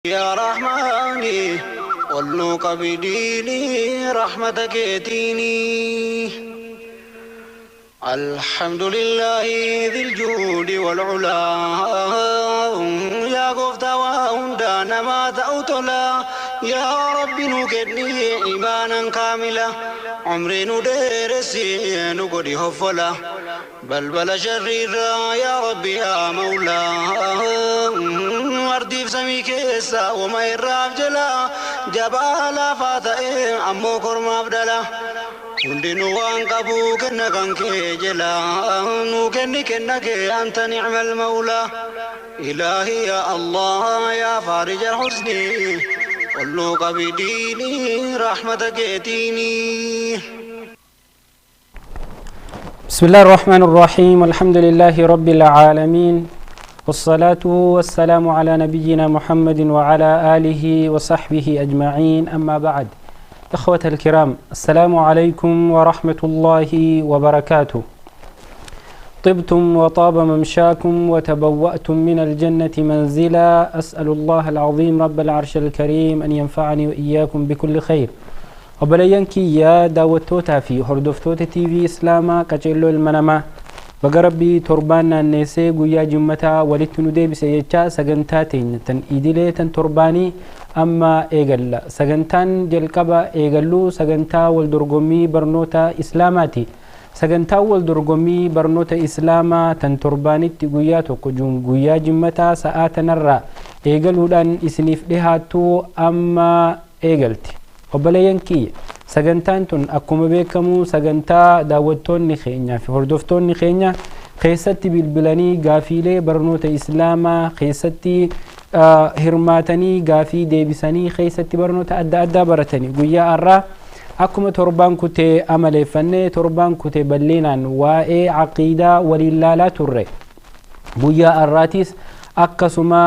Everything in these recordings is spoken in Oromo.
يا رحماني قل بديني رحمتك يتيني. الحمد لله ذي الجود والعلا، يا قفت وهندا نما تأوتلا. يا رب نكدني إيمانا كاملا، عمري ندرسي نقدي هفلا، بل شريرا يا ربي يا مولا. أرضي في سمي كيسا وما يراف جلا، جبال فاتئ أمو كرم أبدلا. Hundinuu waan qabu kenna kan kee jala, nu kenni kenna kee anta ni'mal mawlaa. Ilaahi ya Allah ya faarij al-husni, ol nuu qabi diinii rahmata keetiini. بسم الله الرحمن الرحيم، الحمد لله رب العالمين، والصلاة والسلام على نبينا محمد وعلى آله وصحبه أجمعين، أما بعد. إخوة الكرام، السلام عليكم ورحمة الله وبركاته. طبتم وطاب ممشاكم وتبوأتم من الجنة منزلا. أسأل الله العظيم رب العرش الكريم أن ينفعني وإياكم بكل خير. Obboleeyyan kiyya, daawwattootaa fi hordoftoota TV Islaamaa qaceelloo ilma namaa, baga Rabbii torbaan naanneessee guyyaa jimmataa walitti nu deebise jechaa, sagantaa teenya tan idilee tan torbaanii amma eegalla. Sagantaan jalqaba eegalluu sagantaa wal dorgommii barnoota Islaamaati. Sagantaan wal dorgommii barnoota Islaamaa tan torbaanitti guyyaa tokko guyyaa jimmataa sa'aa tanarraa eegaluudhaan isiniif dhihaattu amma eegalti. Obboleeyyan kiyya, sagantaan tun akkuma beekamu sagantaa daawwattoonni keenyaa fi hordoftoonni keenya keessatti bilbilanii gaafiilee barnoota Islaamaa keessatti hirmaatanii, gaafii deebisanii, keessatti barnoota adda addaa baratanii. Guyyaa har'aa akkuma torbaan kutee amaleeffannee, torbaan kutee bal'inaan waa'ee aqiidaa waliin laalaa turre, guyyaa har'aatis akkasuma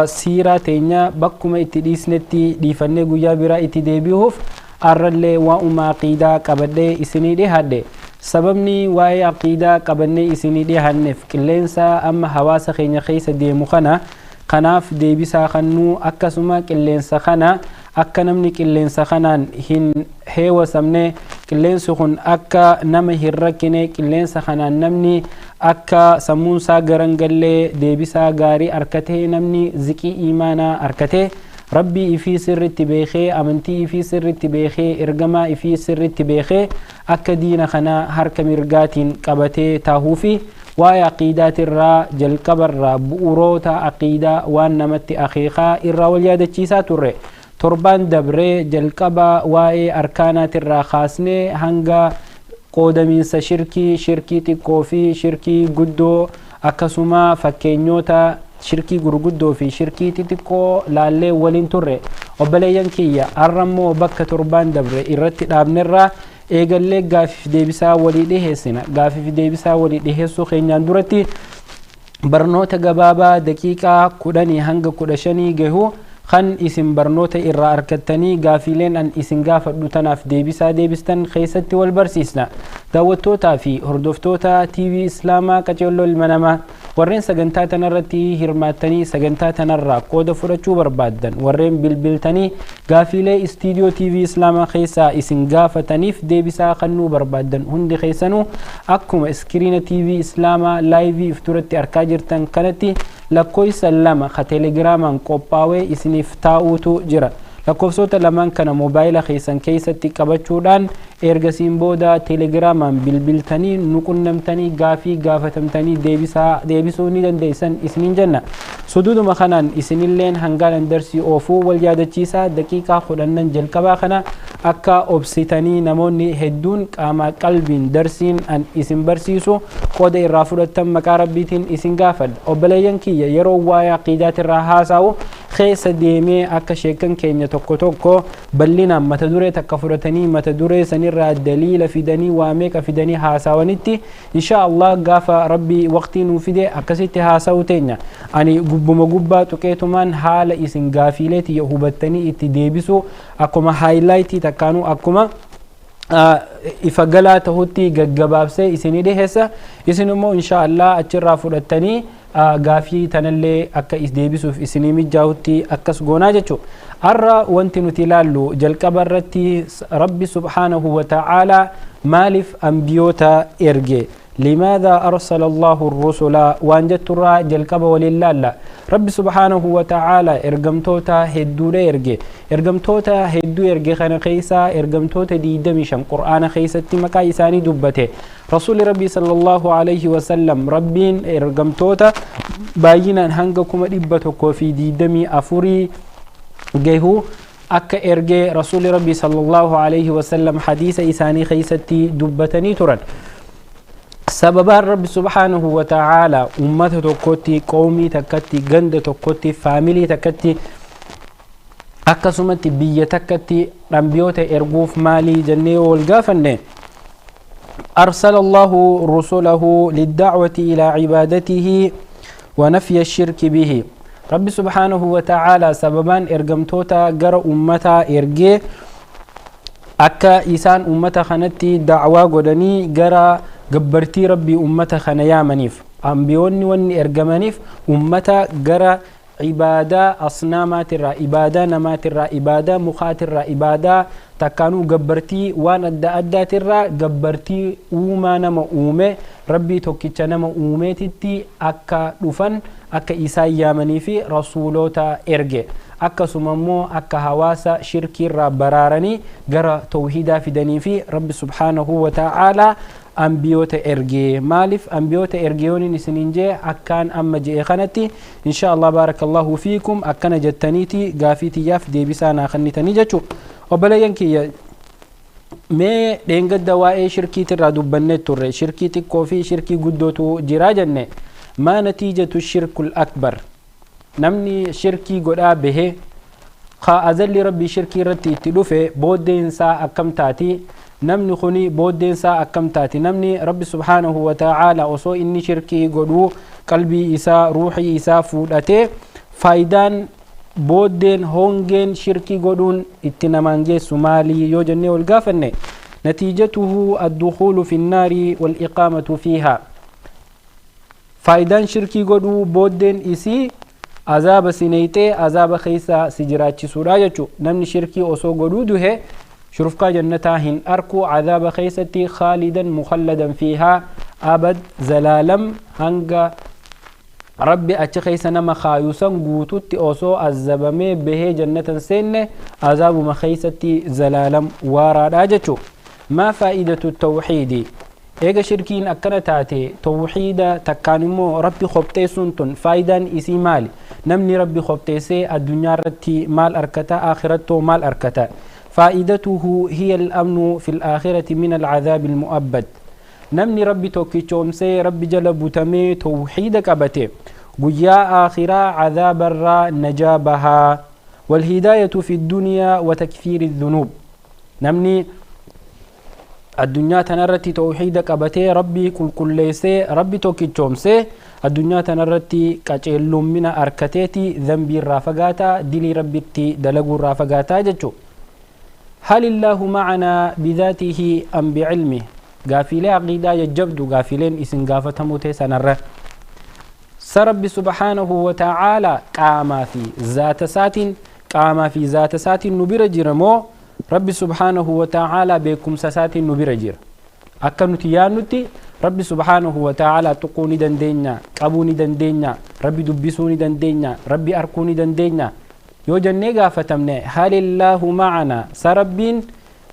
siiraa teenya bakkuma itti dhiisnetti dhiifannee guyyaa biraa itti deebi'uuf har'allee waa'uma aqiidaa qabadhee isinii dhihaadhe. Sababni waa'ee aqiidaa qabannee isinii dhihaanneef qilleensa amma hawaasa keenya keessa deemu kana kanaaf deebisaa kennuu, akkasuma qilleensa kana akka namni qilleensa kanaan hin heewasamne, qilleensi kun akka nama hin rakkine, qilleensa kanaan namni akka sammuunsaa garangallee deebisaa gaarii arkatee, namni ziqii imaanaa arkatee, Rabbii ifii sirritti beekee, amantii ifii sirritti beekee, ergamaa ifii sirritti beekee, akka diina kana harka mirgaatiin qabatee taahuufi waa'ee aqiidaatirraa jalqabarraa bu'uuroota aqiidaa waan namatti akeekaa irraa wal yaadachiisaa turre. Torbaan dabree jalqaba waa'ee arkaanaatirraa kaasnee hanga qoodamiinsa shirkii, shirkii xiqqoo fi shirkii guddoo, akkasuma fakkeenyoota shirkii gurguddoo fi shirkii xixiqqoo laallee waliin turre. Obboleeyyan kiyya, har'ammoo bakka torbaan dabre irratti dhaabnerraa eegallee gaafiif deebisaa walii dhiheessina. Gaafiif deebisaa walii dhiheessuu keenyaan duratti barnoota gabaabaa daqiiqaa 10 hanga 15 gahu kan isin barnoota irraa argattanii gaafiileen an isin gaafadhu tanaaf deebisaa deebistan keessatti wal barsiisna. Daawwattootaa fi hordoftoota TV Islaamaa qaceelloo ilma namaa, warreen sagantaa tanarratti hirmaattanii sagantaa tanarraa qooda fudhachuu barbaaddan, warreen bilbiltanii gaafiilee istiidiyoo TV Islaamaa keessaa isin gaafataniif deebisaa kennuu barbaaddan hundi keessanuu akkuma iskiriina TV Islaamaa laayivii if duratti arkaa jirtan kanatti lakkoofsa 2 ka teelegiraamaan qophaawee isiniif taa'uutu jira. Lakkoofsota lamaan kana moobaayila keessan keessatti qabachuudhaan ergasiin booda teelegiraamaan bilbiltanii nu qunnamtanii gaafii gaafatamtanii deebisaa deebisuu ni dandeessan isiniin jenna. Suduuduma kanaan isinilleen hangaan darsii oofuu wal yaadachiisaa, daqiiqaa 10 jalqabaa kana akka obsitanii namoonni hedduun qaama qalbiin darsiin an isin barsiisu qooda irraa fudhattan maqaa Rabbiitiin isin gaafadha. Obboleeyyan kiyya, yeroo waa'ee aqiidaatirraa haasa'u keessa deemee akka sheekan keenya tokko tokko bal'inaan mata duree takka fudhatanii mata duree sanirraa daliila fidanii waa meeqa fidanii haasawanitti, insha Allah gaafa Rabbii waqtii nuu fide akkasitti haasa'u teenya. Ani gubbuma gubbaa tuqeetumaan haala isin gaafiilee tiyya hubattanii itti deebisu akkuma haayilaayitii takkaanuu akkuma ifa galaa tahutti gaggabaabsee isinii dhiheessa. Isin immoo insha Allah achirraa fudhattanii Gaafii tanallee akka deebisuuf isinii mijaa'utti akkas goonaa jechuudha. Har'a wanti nuti ilaallu jalqaba irratti Rabbi subhaanahu wa ta'aalaa maaliif ambiyoota erge? لماذا أرسل الله الرسل؟ وان جترا جلقب ولله رب سبحانه وتعالى إرقمتوتا هدو إرقي إرقمتوتا هدو إرقي خنا خيسا إرقمتوتا دي دمشم قرآن خيسا تمكا إساني دبته رسول ربي صلى الله عليه وسلم ربين إرقمتوتا باينا هنگكم إبتكو في دي دمي أفوري جيهو أكا إرقي رسول ربي صلى الله عليه وسلم حديث إساني خيستي دبتني ترن. سبب رب سبحانه وتعالى أمته تكوتي قومي تكتي جند تكوتي فاميلي تكتي أكسمتي بيا تكتي رمبيوت إرجوف مالي جنة والجافنة. أرسل الله رسله للدعوة إلى عبادته ونفي الشرك به. رب سبحانه وتعالى سببا إرجمتوتا جر أمتا إرجي أكا إسان أمتا خنتي دعوة قدني جرى جبرتي ربي أمتا خنيا منيف أمبيوني وني إرجمانيف أمتا جرى عبادة أصنامات الرا عبادة نمات الرا عبادة مخات الرا عبادة تكانو جبرتي وانا أدى الرا جبرتي وما نما أومي ربي توكيتش نما أومي تتي أكا رفن أكا إسايا منيفي رسولوتا إرجي أكا سممو أكا هواسا شركي الرا برارني جرى توحيدا في دنيفي ربي سبحانه وتعالى أنبيوت إرجي مالف أنبيوت إرجيوني نسنينجي أكان أما جي خنتي إن شاء الله بارك الله فيكم أكان جتنيتي غافيتي ياف دي بسانا خنتني جتشو وبلا ينكي مي دينغ دواء شركي ترى دبنت ترى شركي تكوفي شركي قدوتو جراجنة ما نتيجة الشرك الأكبر؟ نمني شركي قد به خا أزل ربي شركي رتي تلوفه بودين سا أكم تاتي نمني خني بودين سا أكم تاتي نمني ربي سبحانه وتعالى أصو إني شركي قدو قلبي إسا روحي إسا فودته فايدان بودين هونجين شركي قدون اتنمانجي سومالي يوجني والقافني نتيجته الدخول في النار والإقامة فيها. فايدان شركي قدو بودين إسي عذاب سنيته عذاب خيسا سجراتي سوراجتو نمني شركي أصو قدو ده شرفقا جنتها هن أركو عذاب خيستي خالدا مخلدا فيها أبد زلالم هنگا ربي أتخيس نما خايوسا قوتوتي أوسو الزبمي به جنة سنة عذاب مخيستي زلالم واراجتو. ما فائدة التوحيد؟ إيجا شركين أكنتاتي توحيد تكانمو ربي خبتي سنتن فايدا إسي مالي نمني ربي خبتي سي الدنيا رتي مال أركتا آخرته مال أركتا. فائدته هي الأمن في الآخرة من العذاب المؤبد. نمني ربي توكي سي ربي جلب تمي توحيدك أبتي قيا آخرة عذاب الرا نجابها والهداية في الدنيا وتكفير الذنوب. نمني الدنيا تنرتي توحيدك أبتي ربي كل كل سي ربي توكي سي الدنيا تنرتي كأجلهم من أركتيتي ذنبي الرافقاتا دلي ربي تي دلقو الرافقاتا جتشو. هل الله معنا بذاته أم بعلمه؟ غافلين عقيدة يجبدو غافلين إسن غافتموتي سنرى سرب سبحانه وتعالى قام في ذات سات قام في ذات سات نبر جرمو رب سبحانه وتعالى بكم سات نبر جر أكنتي يانتي رب سبحانه وتعالى تقوني دندينا قبوني دندينا ربي دبسوني دندينا ربي أركوني دندينا يوجن غافتمنا هل الله معنا سرب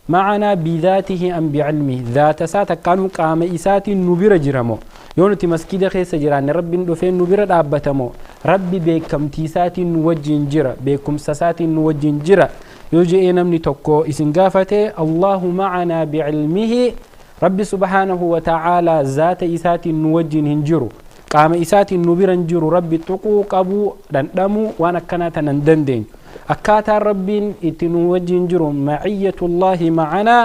معنا بذاته أم بعلمه؟ ذات سات كانوا قام إسات نبر جرمو يونتي مسكيدة خيس جيران ربي ندفين نبر دابتمو ربي بكم تيسات نوجين جرا بكم سسات نوجين جرا يوجي نمني توكو إسن غافته الله معنا بعلمه ربي سبحانه وتعالى ذات إسات نوجين هنجرو قام إسات نبر انجرو ربي تقو قبو دندمو وانا كانت نندندين أكاتا ربي اتنوجين جرو معية الله معنا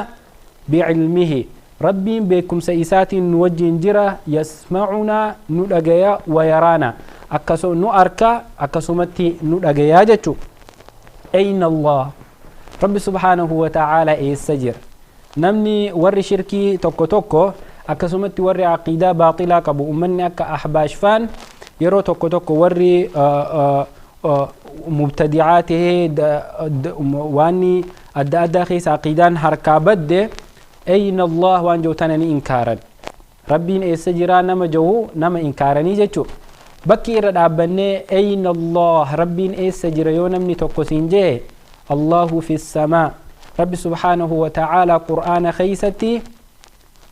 بعلمه ربي بكم سيسات نوجين جرا يسمعنا ندقيا ويرانا أكسو نؤركا أكسومتي ندقيا جتشو. أين الله؟ ربي سبحانه وتعالى إيسجر نمني ور شركي توكو توكو أكسومتي ور عقيدة باطلة كبو أمني أكا أحباش فان Yeroo tokko tokko warri mubtadi'aa tahee waan adda addaa keessa aqiidaan harkaa badde ayna Allah waan jiru tana ni inkaaran. Rabbiin eessa jiraa nama jiru nama inkaaranii jechuudha. Bakki irra dhaabbannee ayna Allah Rabbiin eessa jira yoo namni tokko siin jee Allahu fi samaa. Rabbi subhaanahu wa ta'aala Qur'aana keeysatti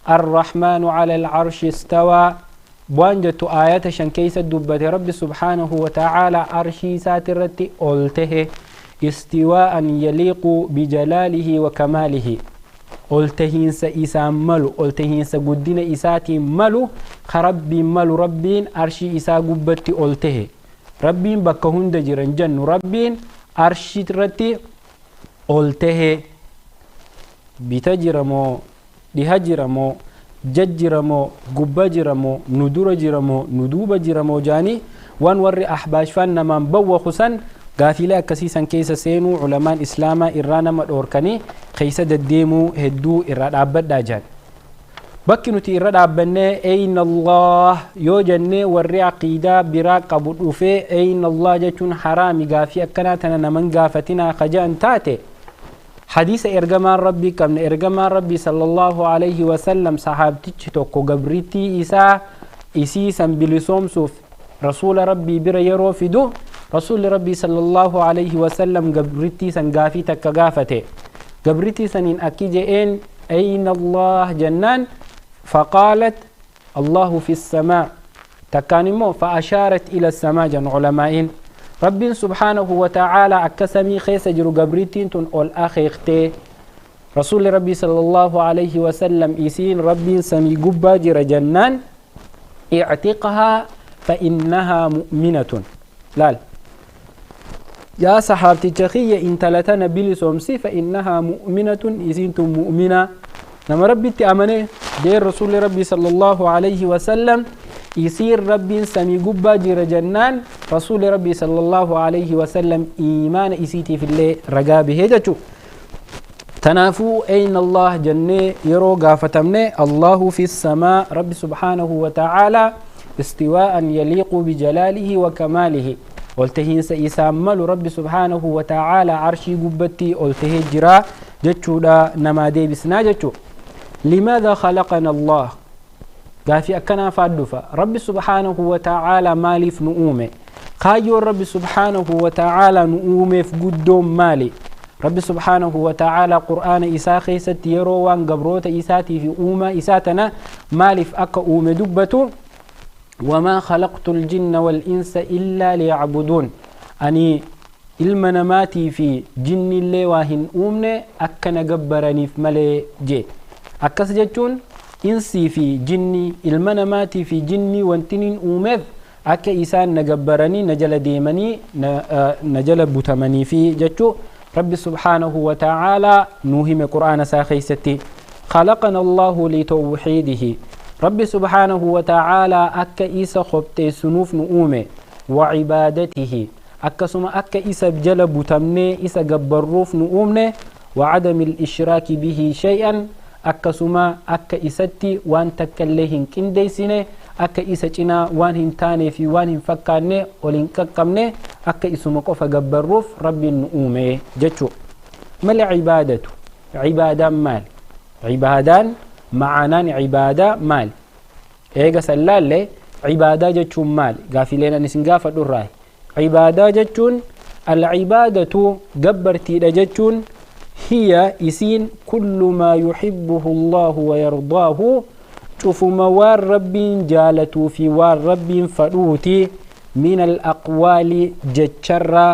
الرحمن على العرش استوى waan jettu aayata 5 keessa dubbate. Rabbi subhaanahu wa ta'aala arshii isaatirratti ol tahe istiwaa'an yaliiqu bijalaalihi wa kamaalihi, ol tahiinsa isaan malu, ol tahiinsa guddina isaatiin malu, ka Rabbiin malu. Rabbiin arshii isaa gubbatti ol tahe. Rabbiin bakka hunda jiran jennu, Rabbiin arshii irratti ol tahe. Bita jira moo dhiha jira moo jajjira moo gubba jira moo nu dura jira moo nu duuba jira moo jaanii waan warri ahbaashfaan namaan bawwaku san gaafiilee akkasiisan keessa seenuu culamaan islaamaa irraa nama dhoorkanii keessa deddeemuu hedduu irraa dhaabbadhaa jedhan. Bakki nuti irra dhaabbannee ayna Allah yoo jennee warri aqiidaa biraa qabu dhufee ayna Allah jechuun haraami gaafii akkanaa tana naman gaafatinaa kaja'an taate hadiisa ergamaan Rabbii qabne. Ergamaan Rabbii sallallahu alayhi wasallam sahaabtichi tokko gabrittii isaa isii san bilisoomsuuf rasuula Rabbii bira yeroo fidu, rasuulli Rabbii sallallahu alayhi wasallam gabrittii san gaafii takka gaafate. Gabrittii saniin akki je'een ayna Allah jennaan faqaalat Allahu fi samaa takkaan immoo fa'ashaarat ila samaa jan culamaa'iin. Rabbiin subhaanahu wa ta'aalaa akka samii keessa jiru gabrittiin tun ol akeektee. Rasuulli Rabbii sallallahu alayhi wasallam isiin Rabbiin samii gubbaa jira jennaan i'tiqhaa fa innahaa mu'minatun. Laal yaa sahaabticha kiyya, intala tana bilisoomsi, fa innahaa mu'minatun, isiin tun mu'mina nama Rabbitti amane jeen. Rasuulli Rabbii sallallahu alayhi wasallam isiin Rabbiin samii gubbaa jira jennaan rasuulli Rabbii sallallahu alayhi wasallam iimaana isiitiif illee ragaa bahee jechuu. Tanaafuu ayna Allah jennee yeroo gaafatamne Allahu fi samaa, Rabbi subhaanahu wa ta'aalaa istiwaa'an yaliiqu bijalaalihi wa kamaalihi, ol tahiinsa isaan malu Rabbi subhaanahu wa ta'aalaa arshii gubbatti ol tahee jiraa jechuudha namaa deebisnaa jechuu. Limaadha khalaqana Allah gaafii akkanaa faan dhufa. Rabbi subhaanahu wa ta'aalaa maaliif nu uume? Kaayyoon Rabbi subhaanahu wa ta'aalaa nu uumeef guddoon maali? Rabbi subhaanahu wa ta'aalaa Qur'aana isaa keessatti yeroo waan gabroota isaatii fi uumaa isaa tana maaliif akka uume dubbatu wamaa khalaqtu ljinna walinsa illaa liyacbuduun, ani ilma namaatii fi jinnillee waa hin uumne akka na gabbaraniif malee jee. Akkas jechuun insii fi jinni, ilma namaatii fi jinni wantiniin uumeef akka isaan na gabbaranii na jala deemanii na jala butamanii fi jechuu Rabbi subhaanahu wa ta'aalaa nuu hime Qur'aana isaa keessatti. خلقنا الله لتوحيده، ربي سبحانه وتعالى أكا إيسا خبتي سنوف نؤومي، وعبادته، أكا أكا إيسا جل بتمني إيسا جبروف نؤومني، وعدم الإشراك به شيئا، akkasuma akka isatti waan takka illee hin qindeessine, akka isa cinaa waan hin taanee fi waan hin fakkaanne ol hin qaqqabne, akka isuma qofa gabbarruuf Rabbiin nu uume jechuu. Mal cibaadatu? Cibaadaan maali? Cibaadaan ma'anaan cibaadaa maali? Eega sallaallee cibaadaa jechuun maali? Gaafileen ani isin gaafadhu irraa cibaadaa jechuun alcibaadatu gabbartiidha jechuun هي إسين كل ما يحبه الله ويرضاه، شوف وار رب جالتو في وار رب فروتي، من الأقوال جتشرة،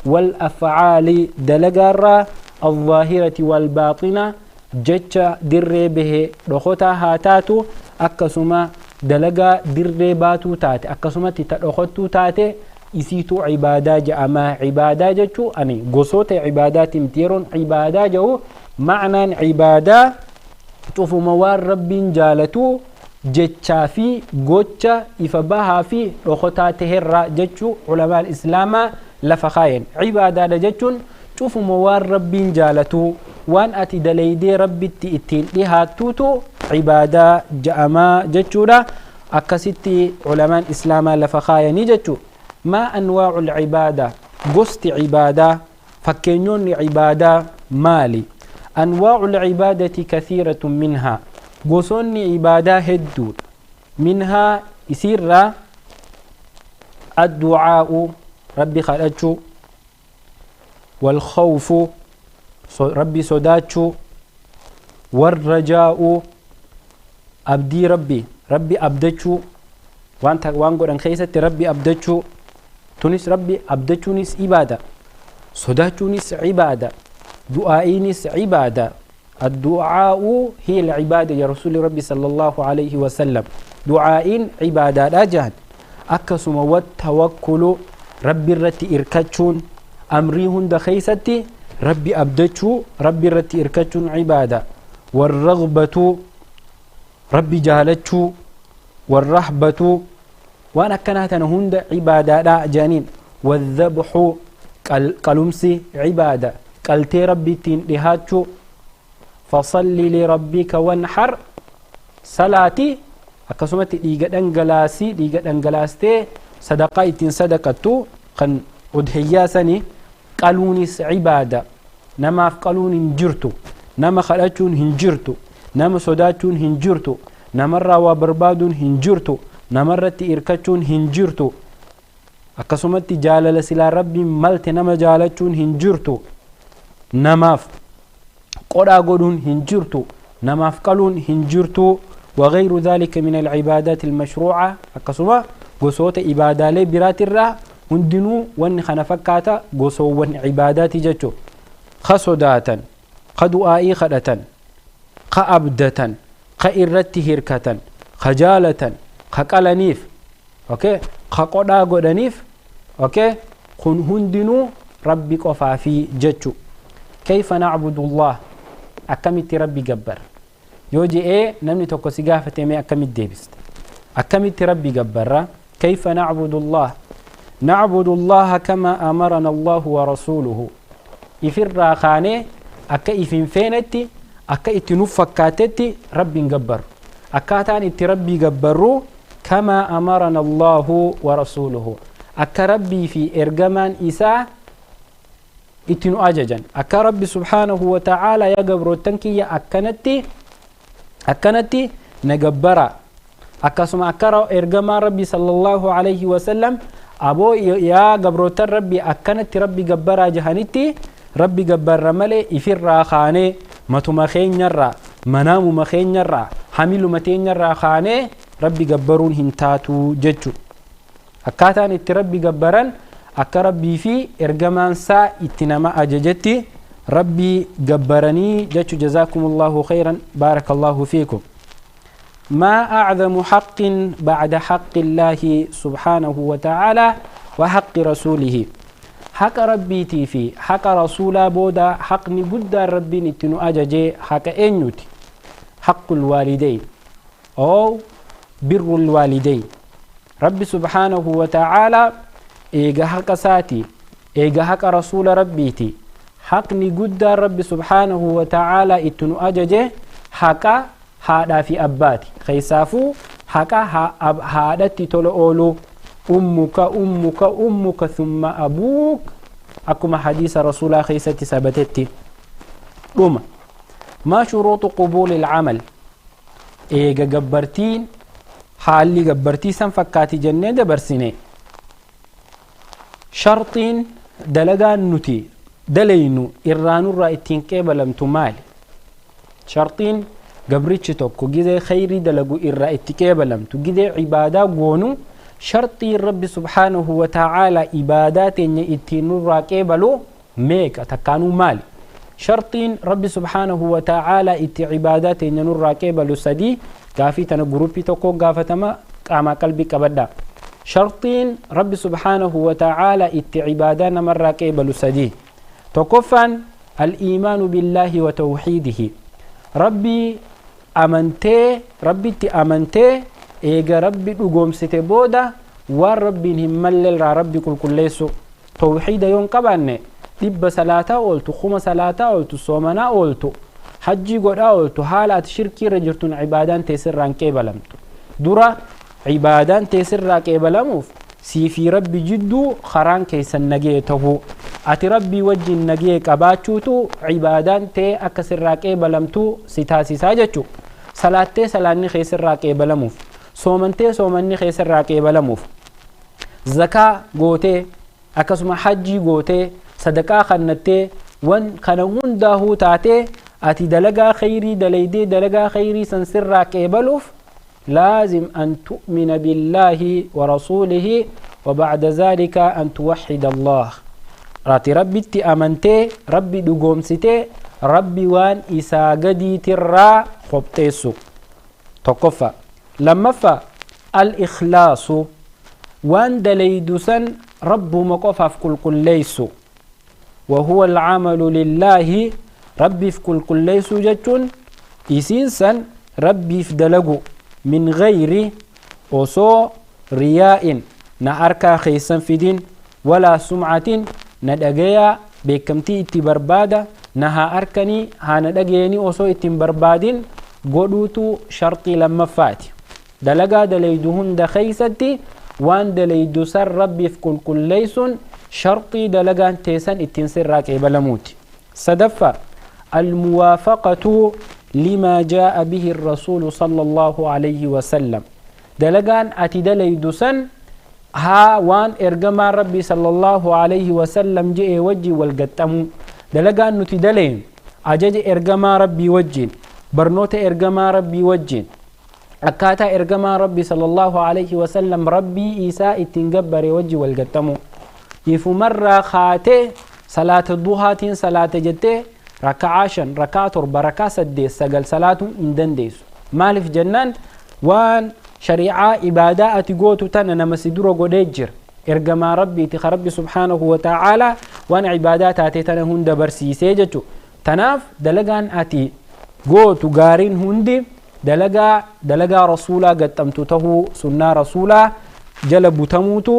والأفعال دلقارة، الظاهرة والباطنة، جتش دري به رخوتا هاتاتو، أكسما دلقا دري باتو تاتي، أكسما تترخوتو تاتي، isiitu cibaadaa je'amaa. Cibaadaa jechuu ani gosoota cibaadaati miti. Yeroon cibaadaa jedhu ma'naan cibaadaa cufuma waan Rabbiin jaalatu jechaa fi gocha ifa bahaa fi dhokotaa taherraa jechuu culamaan islaamaa lafa kaayan. Cibaadaadha jechuun cufuma waan Rabbiin jaalatu waan ati dalaydee Rabbitti ittiin dhihaattuutu cibaadaa je'amaa jechuudha. Akkasitti culamaan islaamaa lafa kaayanii jechu. Maa anwaacu lcibaadaa? Gosti cibaadaa, fakkeenyoonni cibaadaa maali? Anwaacu lcibaadati kathiiratu. Minhaa, gosoonni cibaadaa hedduudha. Minhaa, isiirraa, adducaa'u, rabbi kadhachuu, والخوف, rabbi sodaachuu, والرجاء, abdii, rabbi abdachuu, waan godhan keessatti rabbi abdachuu. Tunis rabbi abdachuunis ibaada, sodaachuunis cibaada, du'aa'iinis cibaada. الدعاء هي العبادة يا رسول ربي صلى الله عليه وسلم. دعاء عبادة جهد. أكسم والتوكل, ربي الرتي إركتشون. أمري هند خيستي ربي أبدتشو، ربي الرتي إركتشون عبادة. والرغبة, ربي جالتشو، والرهبة، وأنا كانت هند عبادة لا جانين. والذبح, قلمسي عبادة، قلتي ربي تين لهاتشو. فصل لربك وانحر، صلاتي. Akkasumatti dhiiga dhangalaasii, dhiiga dhangalaastee sadaqaa ittiin sadaqattu kan udhiyyaa sani qaluunis cibaada. Namaaf qaluun hin jirtu, nama kadhachuun hin jirtu, nama sodaachuun hin jirtu, namarraa waa barbaaduun hin jirtu, namarratti irkachuun hin jirtu. Akkasumatti jaalala silaa rabbiin malte nama jaalachuun hin jirtu, namaaf qodhaa godhuun hin jirtu, namaaf qaluun hin jirtu. وغير ذلك من العبادات المشروعة. Akkasuma gosoota ibaadaalee biraatirraa hundinuu wanni kana fakkaata gosoowwan cibaadaati jechu. Ka sodaatan, ka du'aa'ii kadhatan, ka abdatan, ka irratti hirkatan, ka jaalatan, ka qalaniif, okay, ka qodhaa godhaniif, okay, kun hundinuu rabbi qofaafi jechu. كيف نعبد الله? Akkamitti rabbi gabbar yoo je'ee namni tokko si gaafate, mee akkamitti deebista? Akkamitti rabbi gabbarra? كيف نعبد الله? نعبد الله كما أمرنا الله ورسوله. Ifirraa kaanee akka ifin feenetti, akka itti nuuf fakkaatetti rabbiin gabbarru. Akkaataan itti rabbii gabbarru كما أمرنا الله ورسوله, akka rabbii fi ergamaan isaa itti nu ajajan. Akka rabbi سبحانه وتعالى yaa gabroottan kiyya, akkanatti akkanatti na gabbara, akkasuma akka ergamaan rabbi صلى الله عليه وسلم aboo yaa gabroottan rabbi, akkanatti rabbi gabbaraa jahanitti rabbi gabbarra malee ifirraa kaanee, matuma keenyarraa, manaamuma keenyarraa, hamiluma teenyarraa kaanee rabbi gabbaruun hin taatu jechu. Akkaataan itti rabbi gabbaran akka rabbii fi ergamaansaa itti nama ajajetti rabbii gabbaranii jechu. جزاكم الله خيرا، بارك الله فيكم. ما أعظم حق بعد حق الله سبحانه وتعالى وحق رسوله? حق ربيتي في حق رسولا بودا، حقني قد ربي نتنو أججي حق أنيوتي؟ حق الوالدين أو بر الوالدين. ربي سبحانه وتعالى إيجا حق ساتي، إيجا حق رسول ربيتي، حقني قد ربي سبحانه وتعالى اتنو أججي حق haadhaa fi abbaati. Keessaafuu haqa haadhatti tola ooluu. أمك أمك أمك ثم أبوك, akkuma hadiisa rasuulaa keessatti sabatetti. Dhuma, ما شروط قبول العمل? Eega gabbartiin haalli gabbartii san fakkaati jennee dabarsine, sharxiin dalagaan nuti dalaynu irraanurraa ittiin qeebalamtu maali? Sharxiin gabrichi tokko gizee khayrii dalagu irraa itti qeebalamtu, gizee cibaadaa goonu, sharxiin rabbi سبحانه وتعالى ibaadaa teenya ittiin nurraa qeebalu meeqa takkaanuu maali? Sharxiin rabbi سبحانه وتعالى itti cibaadaa teenya nurraa qeebalu sadii. Gaafii tana guruppii tokko gaafatama, qaamaa qalbii qabadha. Sharxiin rabbi سبحانه وتعالى itti cibaadaa namarraa qeebalu sadii. Tokkoffaan الإيمان بالله وتوحيده. Rabbii amantee, rabbitti amantee, eega rabbi dhugoomsite booda waan rabbiin hin malle irraa rabbi qulqulleessu. Tawxiida yoon qabaanne, 100 salaataa ooltu, 1000 salaataa ooltu, soomanaa ooltu, hajjii godhaa ooltu, haala ati shirkii irra jirtuun cibaadaan teessirraan qeebalamtu. Dura Cibaadaan tee sirraa qeebalamuuf siifii Rabbi jidduu karaan keessan nagee tahuu, ati Rabbii wajjin nagee qabaachuutu cibaadaan tee akka sirraa qeebalamtu si taasisaa jechuu. Salaattee salaanni kee sirraa qeebalamuuf, soomantee soomanni kee sirraa qeebalamuuf, zakaa gootee akkasuma hajjii gootee sadaqaa kannattee, wan kana hundaahuu taatee ati dalagaa khayrii dalaydee dalagaa khayrii san sirraa qeebaluuf, لازم أن تؤمن بالله ورسوله وبعد ذلك أن توحد الله. راتي ربي تي أمنتي، ربي دقومستي، ربي وان إسا قدي ترى خبتيسو تقفى. لما فا الإخلاص، وان دليدسن رب مقفى في كل كل ليسو، وهو العمل لله. ربي في كل كل ليسو جتون إسينسن ربي في دلقو من غير أصو رياء نأركا خيسا في دين ولا سمعة ندقيا بكمتي اتي بربادة نها أركني ها ندقيني أصو اتي بربادين قدوتو شرطي لما فاتي دلقا دليدهن دخيستي وان دليدو سر ربي في كل كل ليسون شرطي دلقا تيسن اتين سراك إبلموتي. صدفة الموافقة لما جاء به الرسول صلى الله عليه وسلم. دلقان أتي دليدسن ها وان إرجما ربي صلى الله عليه وسلم جئ وجي والقتمو. دلقان نتدلين أجج إرجما ربي وجين برنوت إرجما ربي وجين أكاتا إرجما ربي صلى الله عليه وسلم ربي إيساء التنجبر وجي والقتمو. يفو مرة خاتي صلاة الضحى صلاة جتي ركعة شن ركعة أربع ركعة سديس سجل صلاة إندن ديس مالف جنان وان شريعة إبادة أتجوت تنا نمسدورو قديجر إرجما ربي تخربي سبحانه وتعالى وان عبادات أتيتنا هند برسي سيجتو. تناف دلقان أتي جوت جارين هندي دلقا رسولا قد تمتته سنة رسولا جلب تموتو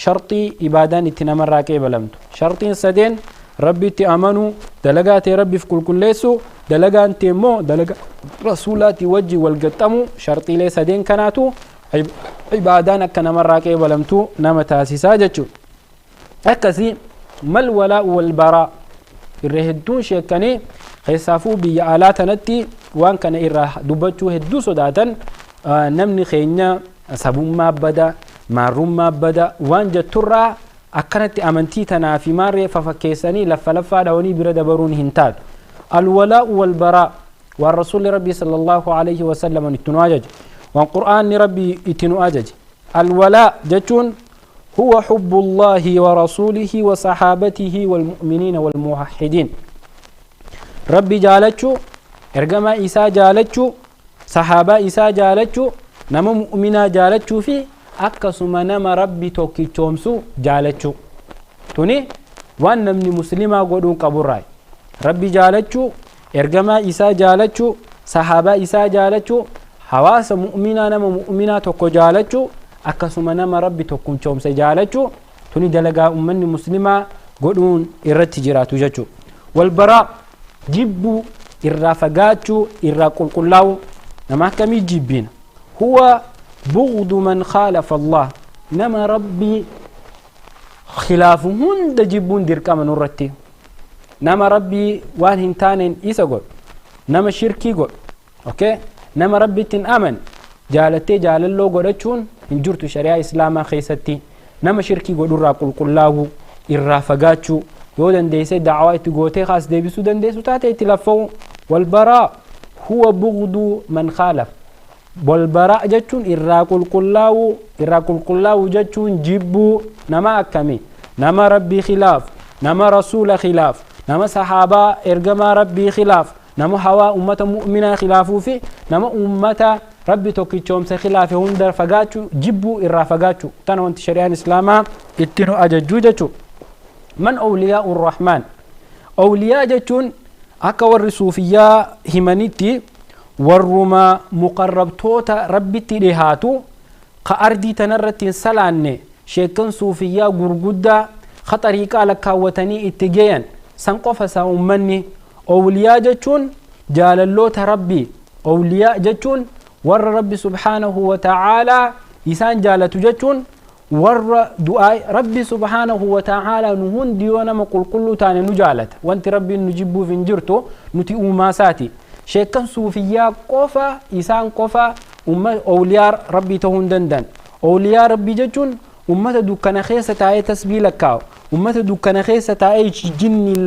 شرطي إبادان اتنمر راكي بلمتو. شرطين سدين ربي تأمنوا دلقاتي ربي في كل كليسو دلقان تيمو دلقا رسولاتي وجي والقتمو شرطي ليس دين كناتو عبادانا كنمر راكي ولمتو نما تاسيسا جتشو. أكسي ما الولاء والبراء الرهدون شيكاني خيسافو بيالات نتي وان كان إره دبتشو هدو صداتا نمني خينا سبوم ما بدا ماروم ما بدا وان جترا أكنت أمنتي تنا في ماري ففكيسني لف لفا دوني برد برون هنتاد. الولاء والبراء والرسول ربي صلى الله عليه وسلم اتنواجج والقرآن ربي اتنواجج. الولاء جتون هو حب الله ورسوله وصحابته والمؤمنين والموحدين. ربي جالتشو إرجما إيسا جالتشو صحابة إيسا جالتشو نما مؤمنا جالتشو في akkasuma nama Rabbi tokkichoomsu jaalachuu. Tuni waan namni muslimaa godhuun qaburraa Rabbi jaalachuu, ergamaa isaa jaalachuu, sahaabaa isaa jaalachuu, hawaasa mu'minaa nama mu'minaa tokko jaalachuu, akkasuma nama Rabbi tokkichoomse jaalachuu. Tuni dalagaa ummanni muslimaa godhuun irratti jiraatu jechuu. Walbaraa jibbuu, irraa fagaachuu, irraa qulqullaa'uu. Nama akkamii jibbiina? Huwa بغض من خالف الله. نما ربي خلافهن دجبون دير كما نورتي. نما ربي وان هنتانين إيسا قول نما شركي قول أوكي نما ربي تن أمن جالتي جاللو قولتشون إن جرتو شريعة إسلاما خيستي. نما شركي قول الرا قل الله الرافقاتشو يودن ديسي دعوات قوتي خاص ديبسو دن ديسو تاتي تلفو. والبراء هو بغض من خالف. والبراء جتون إراكل كلاو إراكل كلاو جتون جيبو نما أكمي نما ربي خلاف نما رسول خلاف نما صحابة إرجما ربي خلاف نما هوا أمة مؤمنة خلافو في نما أمة ربي توكيتشوم سخلافه هندر فقاتشو جيبو إرافقاتشو تنو انت شريان إسلاما اتنو أججو جتشو. من أولياء الرحمن؟ أولياء جتون أكا الصوفية همانيتي warruma muqarrabtoota rabbitti dhihaatu ka ardii tanarratti hin salaanne sheekan suufiyyaa gurguddaa ka xariiqaa lakkaawwatanii itti geeyan san qofa isaa ummanni. Awliyaa jechuun jaalalloota rabbii, awliyaa jechuun warra rabbi subhaanahu wa ta'aalaa Isaan jaalatu jechuun warra du'aa Rabbi subhaanahu wa ta'aalaa nu hundi yoo nama qulqulluu taane nu jaalata. Wanti Rabbiin nu jibbuuf hin jirtu, nuti uumaasaati. Sheekkan suufiyyaa qofa, isaan qofa awliyaa Rabbii ta'uu hin danda'an. Awliyaa Rabbii jechuun ummata dukkana keessa taa'ee tasbii lakkaa'u, ummata dukkana keessa taa'ee jinniin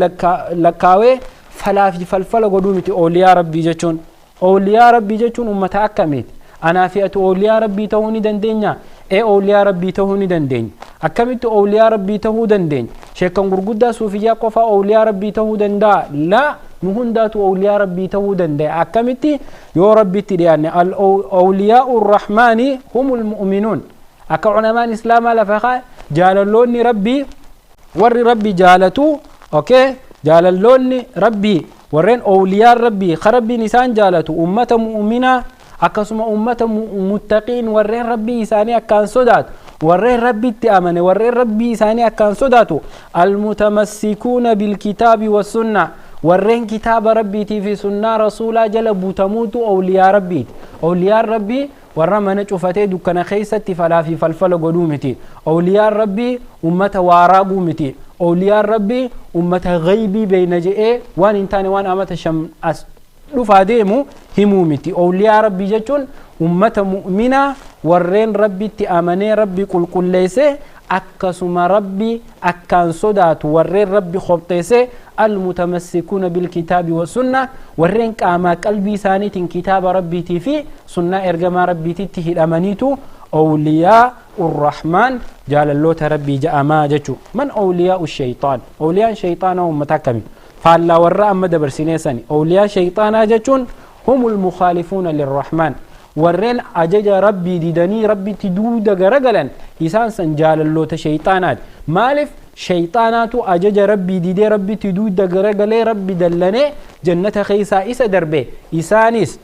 lakkaawee falaa fi falfala godhuu miti. Awliyaa Rabbii jechuun, awliyaa Rabbii jechuun ummata akkamiiti? Anaa fi ati awliyaa Rabbii ta'uu ni dandeenya? Ee, awliyaa Rabbii ta'uu ni dandeenya. Akkamitti awliyaa Rabbii ta'uu dandeenya? Sheekkan gurguddaa suufiyyaa qofa awliyaa Rabbii ta'uu danda'a? Laa, nu hundaatu awliyaa Rabbii ta'uu danda'a. Akkamitti? Yoo Rabbitti dhiyaanne. Al awliyaa'u rahmaani humul mu'minuun. Akka culamaan islaamaa lafa kaa, jaalalloonni Rabbii, warri Rabbi jaalatu, okay, jaalalloonni Rabbii, warreen awliyaan Rabbii ka Rabbiin isaan jaalatu, ummata mu'minaa, akkasuma ummata muttaqiin, warreen Rabbii isaanii akkaan sodaatu, warreen Rabbitti amane, warreen Rabbii isaanii akkaan sodaatu, almutamassikuuna bilkitaabi wassunna, warreen kitaaba Rabbiitii fi sunnaa Rasuulaa jala butamuutu awliyaa Rabbiiti. Awliyaan Rabbii warra mana cufatee dukkana keessatti falaa fi falfala godhuu miti. Awliyaan Rabbii ummata waaraaguu miti. Awliyaan Rabbii ummata gaybii beeyna je'ee waan hin taane, waan amata 5 as dhufaa deemu himuu miti. Awliyaa Rabbii jechuun ummata mu'minaa, warreen Rabbitti amanee Rabbi qulqulleesse, akkasuma Rabbi akkaan sodaatu, warreen Rabbi qopheesse, almutamassikuuna bilkitaabi wasunna, warreen qaamaa qalbii isaaniitiin kitaaba Rabbiitii fi sunnaa ergamaa Rabbiititti hidhamaniitu awliyaa urrahmaan, jaalalloota Rabbii ja'amaa jechu. Man awliyaa shayxaan? Awliyaan shayxaanaa ummata akkami? Faallaa warra amma dabarsinee sani. Awliyaa shayxaanaa jechuun humul mukhaalifuuna lirrahmaan, warreen ajaja Rabbii didanii Rabbitti duuda garagalan, isaan san jaalalloota shayxaanaati. Maaliif? Shayxaanaatu ajaja Rabbii didee Rabbitti duuda garagalee Rabbi dallanee jannata keessaa isa darbe. Isaanis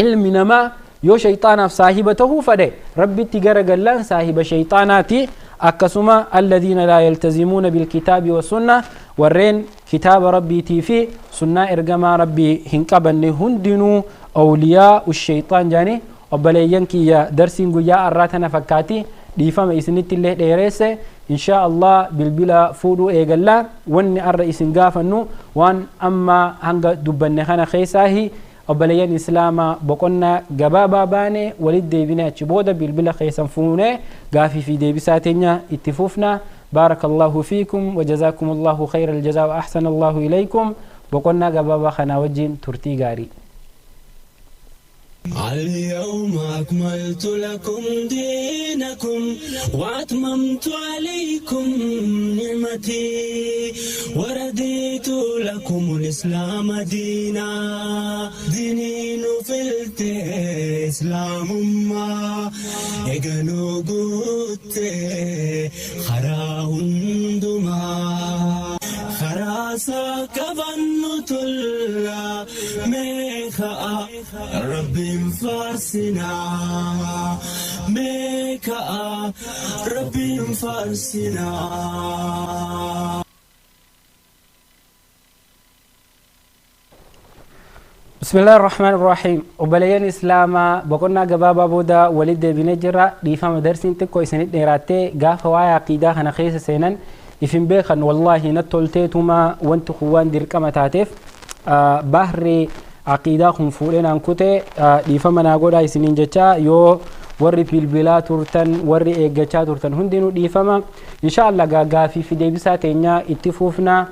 ilmi namaa yoo shayxaanaaf saahiba tahuu fedhe, Rabbitti garagallaan saahiba shayxaanaati. Akkasuma alladhiina laa yaltazimuuna bilkitaabi wasunna, warreen kitaaba Rabbiitii fi sunnaa ergamaa Rabbii hin qabanne hundinuu awliyaa shayxaan jaani. Obboleeyyan kiyya, darsiin guyyaa har'aa tana fakkaati. Dhiifama, isinitti illee dheereesse. Inshaa Allah bilbila fuudhuu eegallaa. Wanni har'a isin gaafannu waan amma hanga dubbanne kana keessaahi. Obboleeyyan islaamaa, boqonnaa gabaabaa baane, walit deebine, achi booda bilbila keessan fuunee gaafii fi deebisaa teenya itti fufna. بارك الله فيكم وجزاكم الله خير الجزاء وأحسن الله إليكم. Boqonnaa gabaabaa kana wajjin turtii gaarii. اليوم أكملت لكم دينكم وأتممت عليكم نعمتي ورديت لكم الإسلام دينا. ديني فلت إسلام ما إجنو قلت خراهندما خراسا كبن تلا ميخا ربي فارسنا ميكا ربي فارسنا. بسم الله الرحمن الرحيم. Obboleeyyan islaamaa, boqonnaa gabaabaa booda walit deebinee jirra. Dhiifama, darsiin xiqqoo isinit dheeraattee. Gaafa waa'ee aqiidaa kana keessa seenan ifin beekan, wallaahi natti tolteetuma. Wanti kun waan dirqama taateef bahri aqiidaa kun fuudhee naan kute. Dhiifama naa godhaa isiniin jecha. Yoo warri bilbilaa turtan, warri eeggachaa turtan hundinuu dhiifama. Insha Allah gaafii fi deebisaa teenya itti fuufna.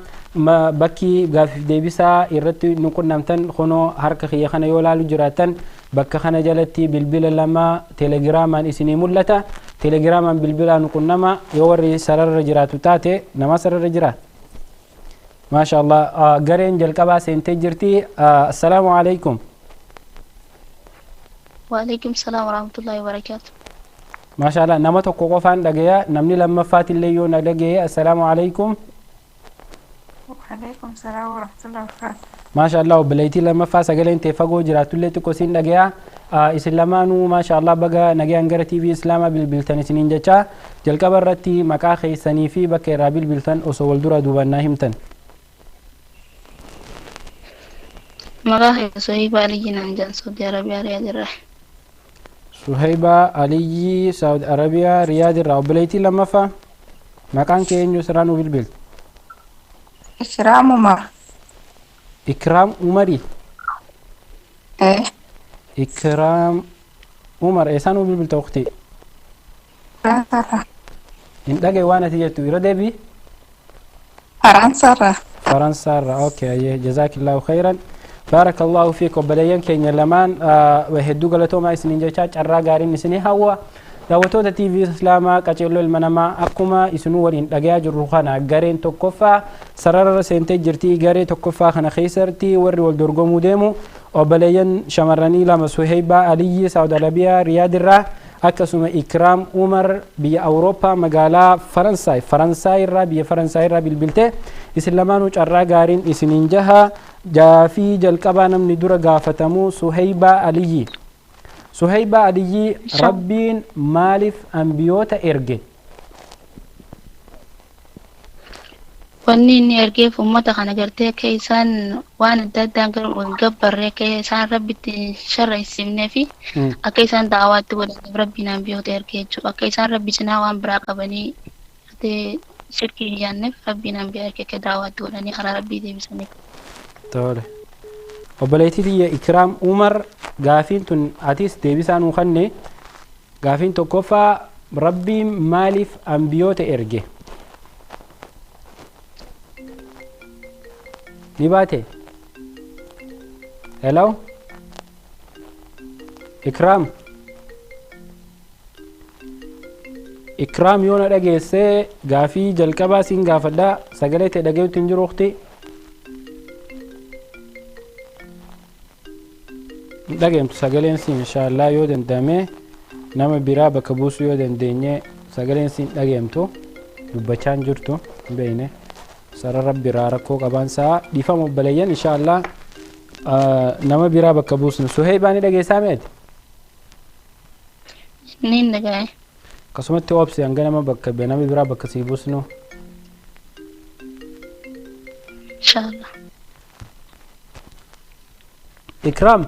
Bakki gaafii fi deebisaa irratti nu qunnamtan kunoo harka kiyya kana yoo laalu jiraattan, bakka kana jalatti bilbila lama teelegiraamaan isinii mul'ata. Teelegiraamaan bilbilaa nu qunnama. Yoo warri sararra jiraatu taate, nama sararra jira. Maasha Allah, gareen jalqabaa seentee jirti. Assalaamu alaikum. وعليكم السلام ورحمة الله وبركاته. Maasha Allah, nama tokko qofaan dhagaya. Namni lammaffaati yoo na dhagaye. Assalaamu alaikum. وعليكم السلام ورحمة الله وبركاته. Maasha Allah, obboleettii lammaffaa sagaleen tee fagoo jiraatullee xiqqoo siin dhagaya. Isin lamaanuu maasha Allah, baga nagayaan gara TV Islaamaa bilbiltan isiniin jecha. Jalqaba irratti maqaa keessanii fi bakka irraa bilbiltan osoo wal dura duubannaa himtan. Maqaa kee Sohiba Aliyyi naan jedhan, Saudi Arabiyaa Riyaad irraa. Suhaybaa Aliyyii Saawud Arabiyaa Riyaad irraa. Obboleettii lammaffaa maqaan kee eenyu, sirraa nuu bilbiltu? Ikraam Umar. Ikraam Umarii. Eh. Ikraam Umar, eessaa nuu bilbilta ukhti? Faransaarraa. Hin dhagaye waan ati jettu, irra deebii. Faransaarraa. Faransaarraa, okay. Ayyee, jazaakillaahu khayran, baarakallahu fiik. Obboleeyyan keenya lamaan hedduu galatoomaa isiniin jechaa, carraa gaariin isinii hawwa. Daawwattoota TV Islaamaa Qaceelloo Ilma Namaa, akkuma isinuu waliin dhagayaa jirru kana gareen tokkoffaa sararra seentee jirti. Garee tokkoffaa kana keessatti warri wal dorgomuu deemu obboleeyyan shamarranii lama, Suheybaa Aliyyi Saawud Arabiyaa Riyaad irraa, akkasuma Ikraam Umar biyya Awurooppaa magaalaa Faransaay, Faransaay irraa, biyya Faransaay irraa bilbilte. Isin lamaanuu carraa gaariin isiniin jaha. Gaafii jalqabaa namni dura gaafatamu Suheybaa Aliyyi. Suheybaa Aliyyi, Rabbiin maaliif ambiyoota erge? Wanni inni ergeef uummata kana gartee akka isaan waan adda addaan hin gabbarre, akka isaan Rabbitti sharra hin simnee fi akka isaan da'awaatti godhaniif Rabbiin ambiyoota erge jechuudha. Akka isaan Rabbi cinaa waan biraa qabanii gartee shirkii hin yaadneef Rabbiin ambiyaa erge, akka da'awaatti godhanii karaa Rabbii deebisaniif. Tole. Obboleettii tiyya Ikraam Umar, gaafiin tun atis deebisaa nuu kenne. Gaafiin tokkoffaa, Rabbiin maaliif ambiyoota erge? Ni baate? Hello? Ikraam? Ikraam, yoo na dhageessee gaafii jalqabaa siin gaafadhaa, sagalee ta'e dhagayutti hin jiru ukhti. Dhageemtu sagaleen siin. Inshaallah yoo danda'ame nama biraa bakka buusuu yoo dandeenye. Sagaleen siin dhageemtu, dubbachaa hin jirtu, hin beekne, sarara biraa rakkoo qabaansaa. Dhiifama obboleeyyan, inshaallah nama biraa bakka buusnu. Suheybaa, ni dhageessaa meeti? Ni dhagaye. Akkasumatti obsi hanga nama biraa bakka sii buusnu. Inshallah. Ikraam.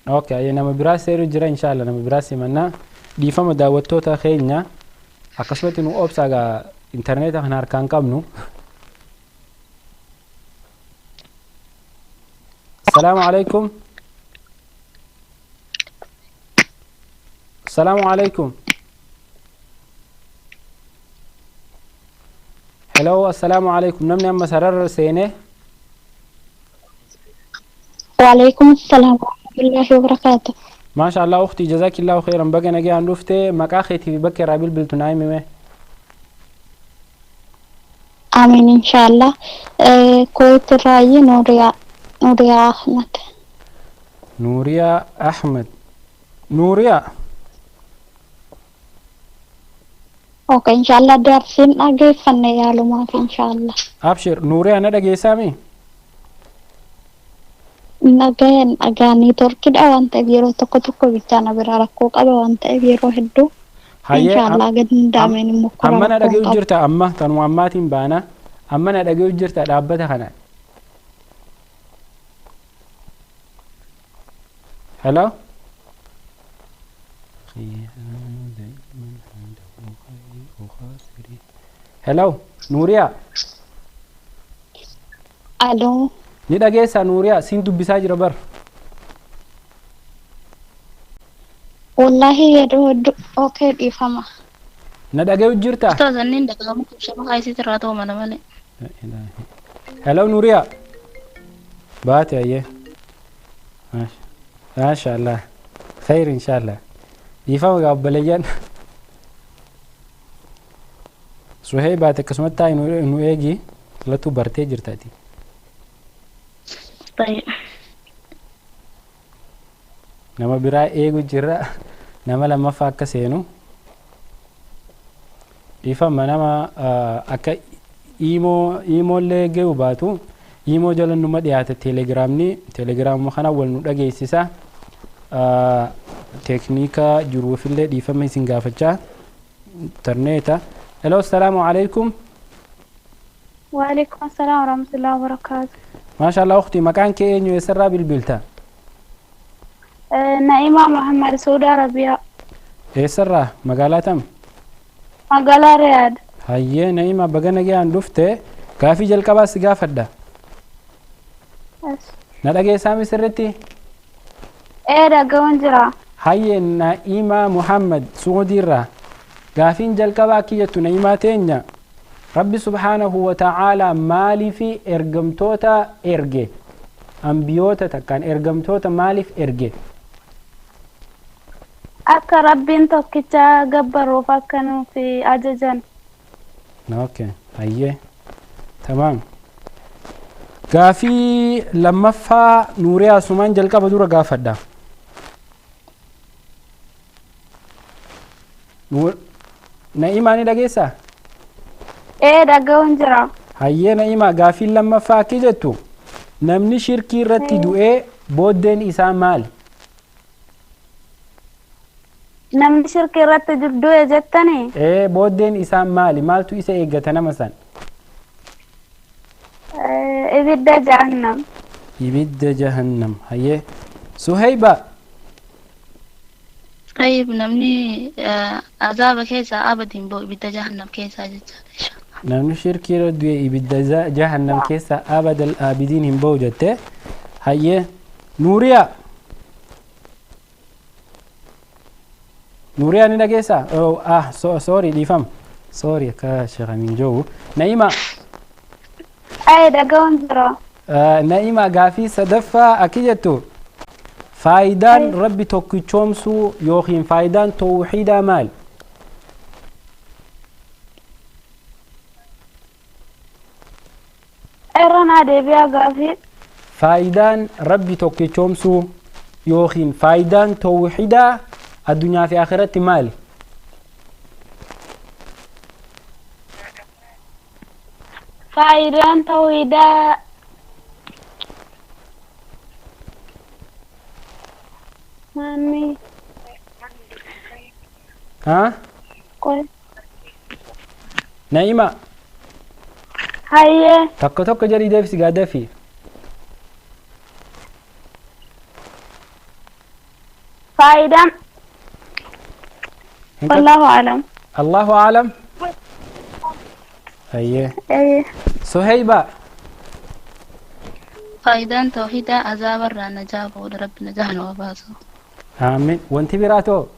Okay, ayyee, nama biraa seeru jira, inshallah nama biraa simannaa. Dhiifama daawwattoota keenya, akkasumatti nu obsaa gaa, intarneeta kana harkaan qabnu. Asalaamu alaikum. Asalaamu alaikum. Hello, assalaamu alaikum. Namni amma sarara seene. وعليكم السلام ورحمة الله وبركاته. Maasha Allah, ukhti, jazakillahu khairan, baga nagaan dhufte. Maqaa keetii fi bakka irraa bilbiltu naa himi mee. آمين إن شاء الله. كويت الرأي نوريا، نوريا أحمد. Nuuriyaa Ahmed. Nuuriyaa. Okay, إن شاء الله درسين dhaggeeffanne yaalumaaf إن شاء الله. Abshir Nuuriyaa, na dhageessaami? Dhageen dhagaa, neetworkiidha waan ta'eef yeroo tokko tokko bichaa na biraa rakkoo qaba waan ta'eef yeroo hedduu. Hayyee. إن شاء الله gad danda'ameen immoo karaa Amma na rakkoo dhaga'u qabu. jirta? Amma tanuma ammaatiin baana. Amma na dhaga'u jirta dhaabbata kana? Hello? Hello, Nuuriyaa. Aloo. Ni dhageessaa Nuuriyaa? Siin dubbisaa jira bar. Wallaahi yeroo hedduu, okay, dhiifama. Na dhaga'u jirta? Ustaaz, inni dhagahamu shabakaa isiit irraa ta'uu mala malee. Hello Nuuriyaa. Baate, ayyee. Maasha Allah. Khayr inshallah. Dhiifama gaa obboleeyyan. Suhee baate, akkasumatti taa'i nu eegi, latuu bartee jirtaati. طيب. Nama biraa eegu jirra, nama lammaffaa akka seenu. Dhiifama, nama akka iimoo iimoollee ga'u baatu, iimoo jala numa dhiyaate. Teelegiraamni teelegiraamuma kana wal nu dhageessisa. Teekniika jiruufillee dhiifama isin gaafachaa, intarneeta. Hello, assalaamu alaikum. وعليكم السلام ورحمة الله وبركاته. Maasha Allah, ukhti, maqaan kee eenyu, eessarraa bilbilta? Na'imaa Muhammad Saudi Arabiyaa. Eessarraa? Magaalaa tam? Magaalaa Riyaad. Hayyee Na'imaa baga nagayaan dhufte gaafii jalqabaa si gaafadha. Na dhageessaa misirritti? Ee dhaga'uun jira. Hayyee Na'imaa Muhammad Suudiirraa gaafiin jalqabaa akki jettu Na'imaa teenya Rabbi subhaanahu wa ta'aalaa maaliif ergamtoota erge? Ambiyoota takkaan ergamtoota maaliif erge? Akka Rabbiin tokkicha gabbaruuf akka nuuf ajajan. Okay, hayyee. Tamaam. Gaafii lammaffaa Nuuriyaa Sumaan jalqaba dura gaafadha. Na'imaa ni dhageessaa? Ee dhaga'uun jira. Hayyee Na'imaa gaafiin lammaffaa akki jettu namni shirkii irratti du'ee booddeen isaa maali? Namni shirkii irratti du'e jettanii? Ee booddeen isaa maali? Maaltu isa eeggata nama san? Ibidda jahannam. Ibidda jahannam. Hayyee. Suhayba. طيب namni azaaba keessaa abadiin ba'u ibidda jahannam keessaa jechaadha. Namni shirkii irra du'e ibidda jahannam keessaa abadal aabidiin hin ba'u jette. Hayyee. Nuuriyaa. Nuuriyaa ni dhageessaa? Oh, ah, sorry dhiifama. Sorry akka Sheekh Amiin jiru. Na'imaa. Ay dhaga'uun jira. Na'imaa gaafii sadaffaa akki jettu faayidaan Rabbi tokkichoomsuu yookiin faayidaan tawxiidaa maali? Irra naa deebi'aa gaafii. Faayidaan Rabbi tokkichoomsuu yookiin faayidaan tawxiidaa addunyaa fi akhiratti maali? Faayidaan tawxiidaa maanni? Haa? Na'imaa. Hayyee. Tokko tokko jedhii deebisi gaaddafi. Faayidaan. Wallahu a'lam. Allahu a'lam. Hayyee. Suhayba. Faayidaan tawxiidaa azaabarraa najaa ba'uudha Rabbi najaa nu baasu. Amiin. Wanti biraa too?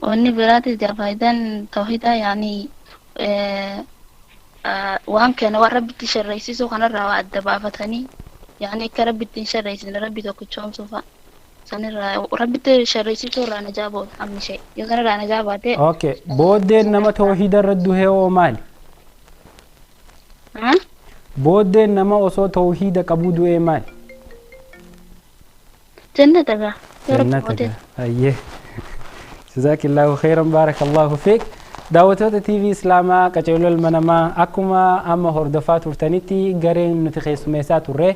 Wanni biraati faayidaan tawxiidaa yaani waan kana waan Rabbitti sharreessisu kanarraa waa adda baafatanii yaani akka Rabbitti hin sharreessine Rabbi tokkichoomsuu fa'a. Sanirraa Rabbitti sharreessisuu irraa najaa ba'uudha hammi ishee yoo sanirraa najaa baate. Okay. Booddeen nama tawxiida irra du'e hoo maali? Booddeen nama osoo tawxiida qabuu du'e maali? Jannata gaa. Jannata gaa. Hayyee. Jazaakillaahu khayran baarakallahu fiik. Daawwattoota TV Islaamaa qaceeloo ilma namaa akkuma amma hordofaa turtanitti gareen nuti keessummeessaa turre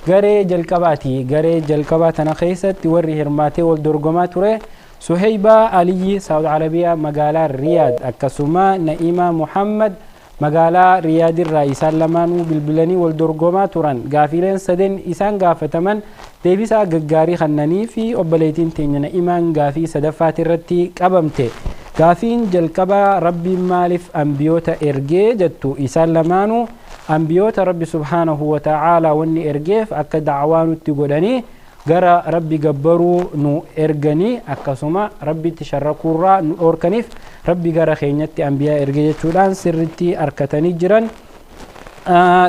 garee jalqabaati. Garee jalqabaa tana keessatti warri hirmaatee wal dorgomaa ture Suhayba Aliyyi Saawud Arabiyaa magaalaa Riyaad akkasuma Na'imaa Muhammad magaalaa Riyaadirraa isaan lamaanuu bilbilanii wal dorgomaa turan. Gaafiileen sadeen isaan gaafataman deebisaa gaggaarii kennanii fi obboleettiin teenya Na'imaan gaafii sadaffaati irratti qabamte. Gaafiin jalqabaa Rabbiin maaliif ambiyoota ergee jettu isaan lamaanuu ambiyoota Rabbi subhaanahu wa ta'aalaa wanni ergeef akka dacwaa nutti godhanii gara Rabbi gabbaruu nu erganii akkasuma Rabbitti sharrakuurraa nu dhoorkaniif Rabbi gara keenyatti ambiyaa erge jechuudhaan sirritti harkatanii jiran.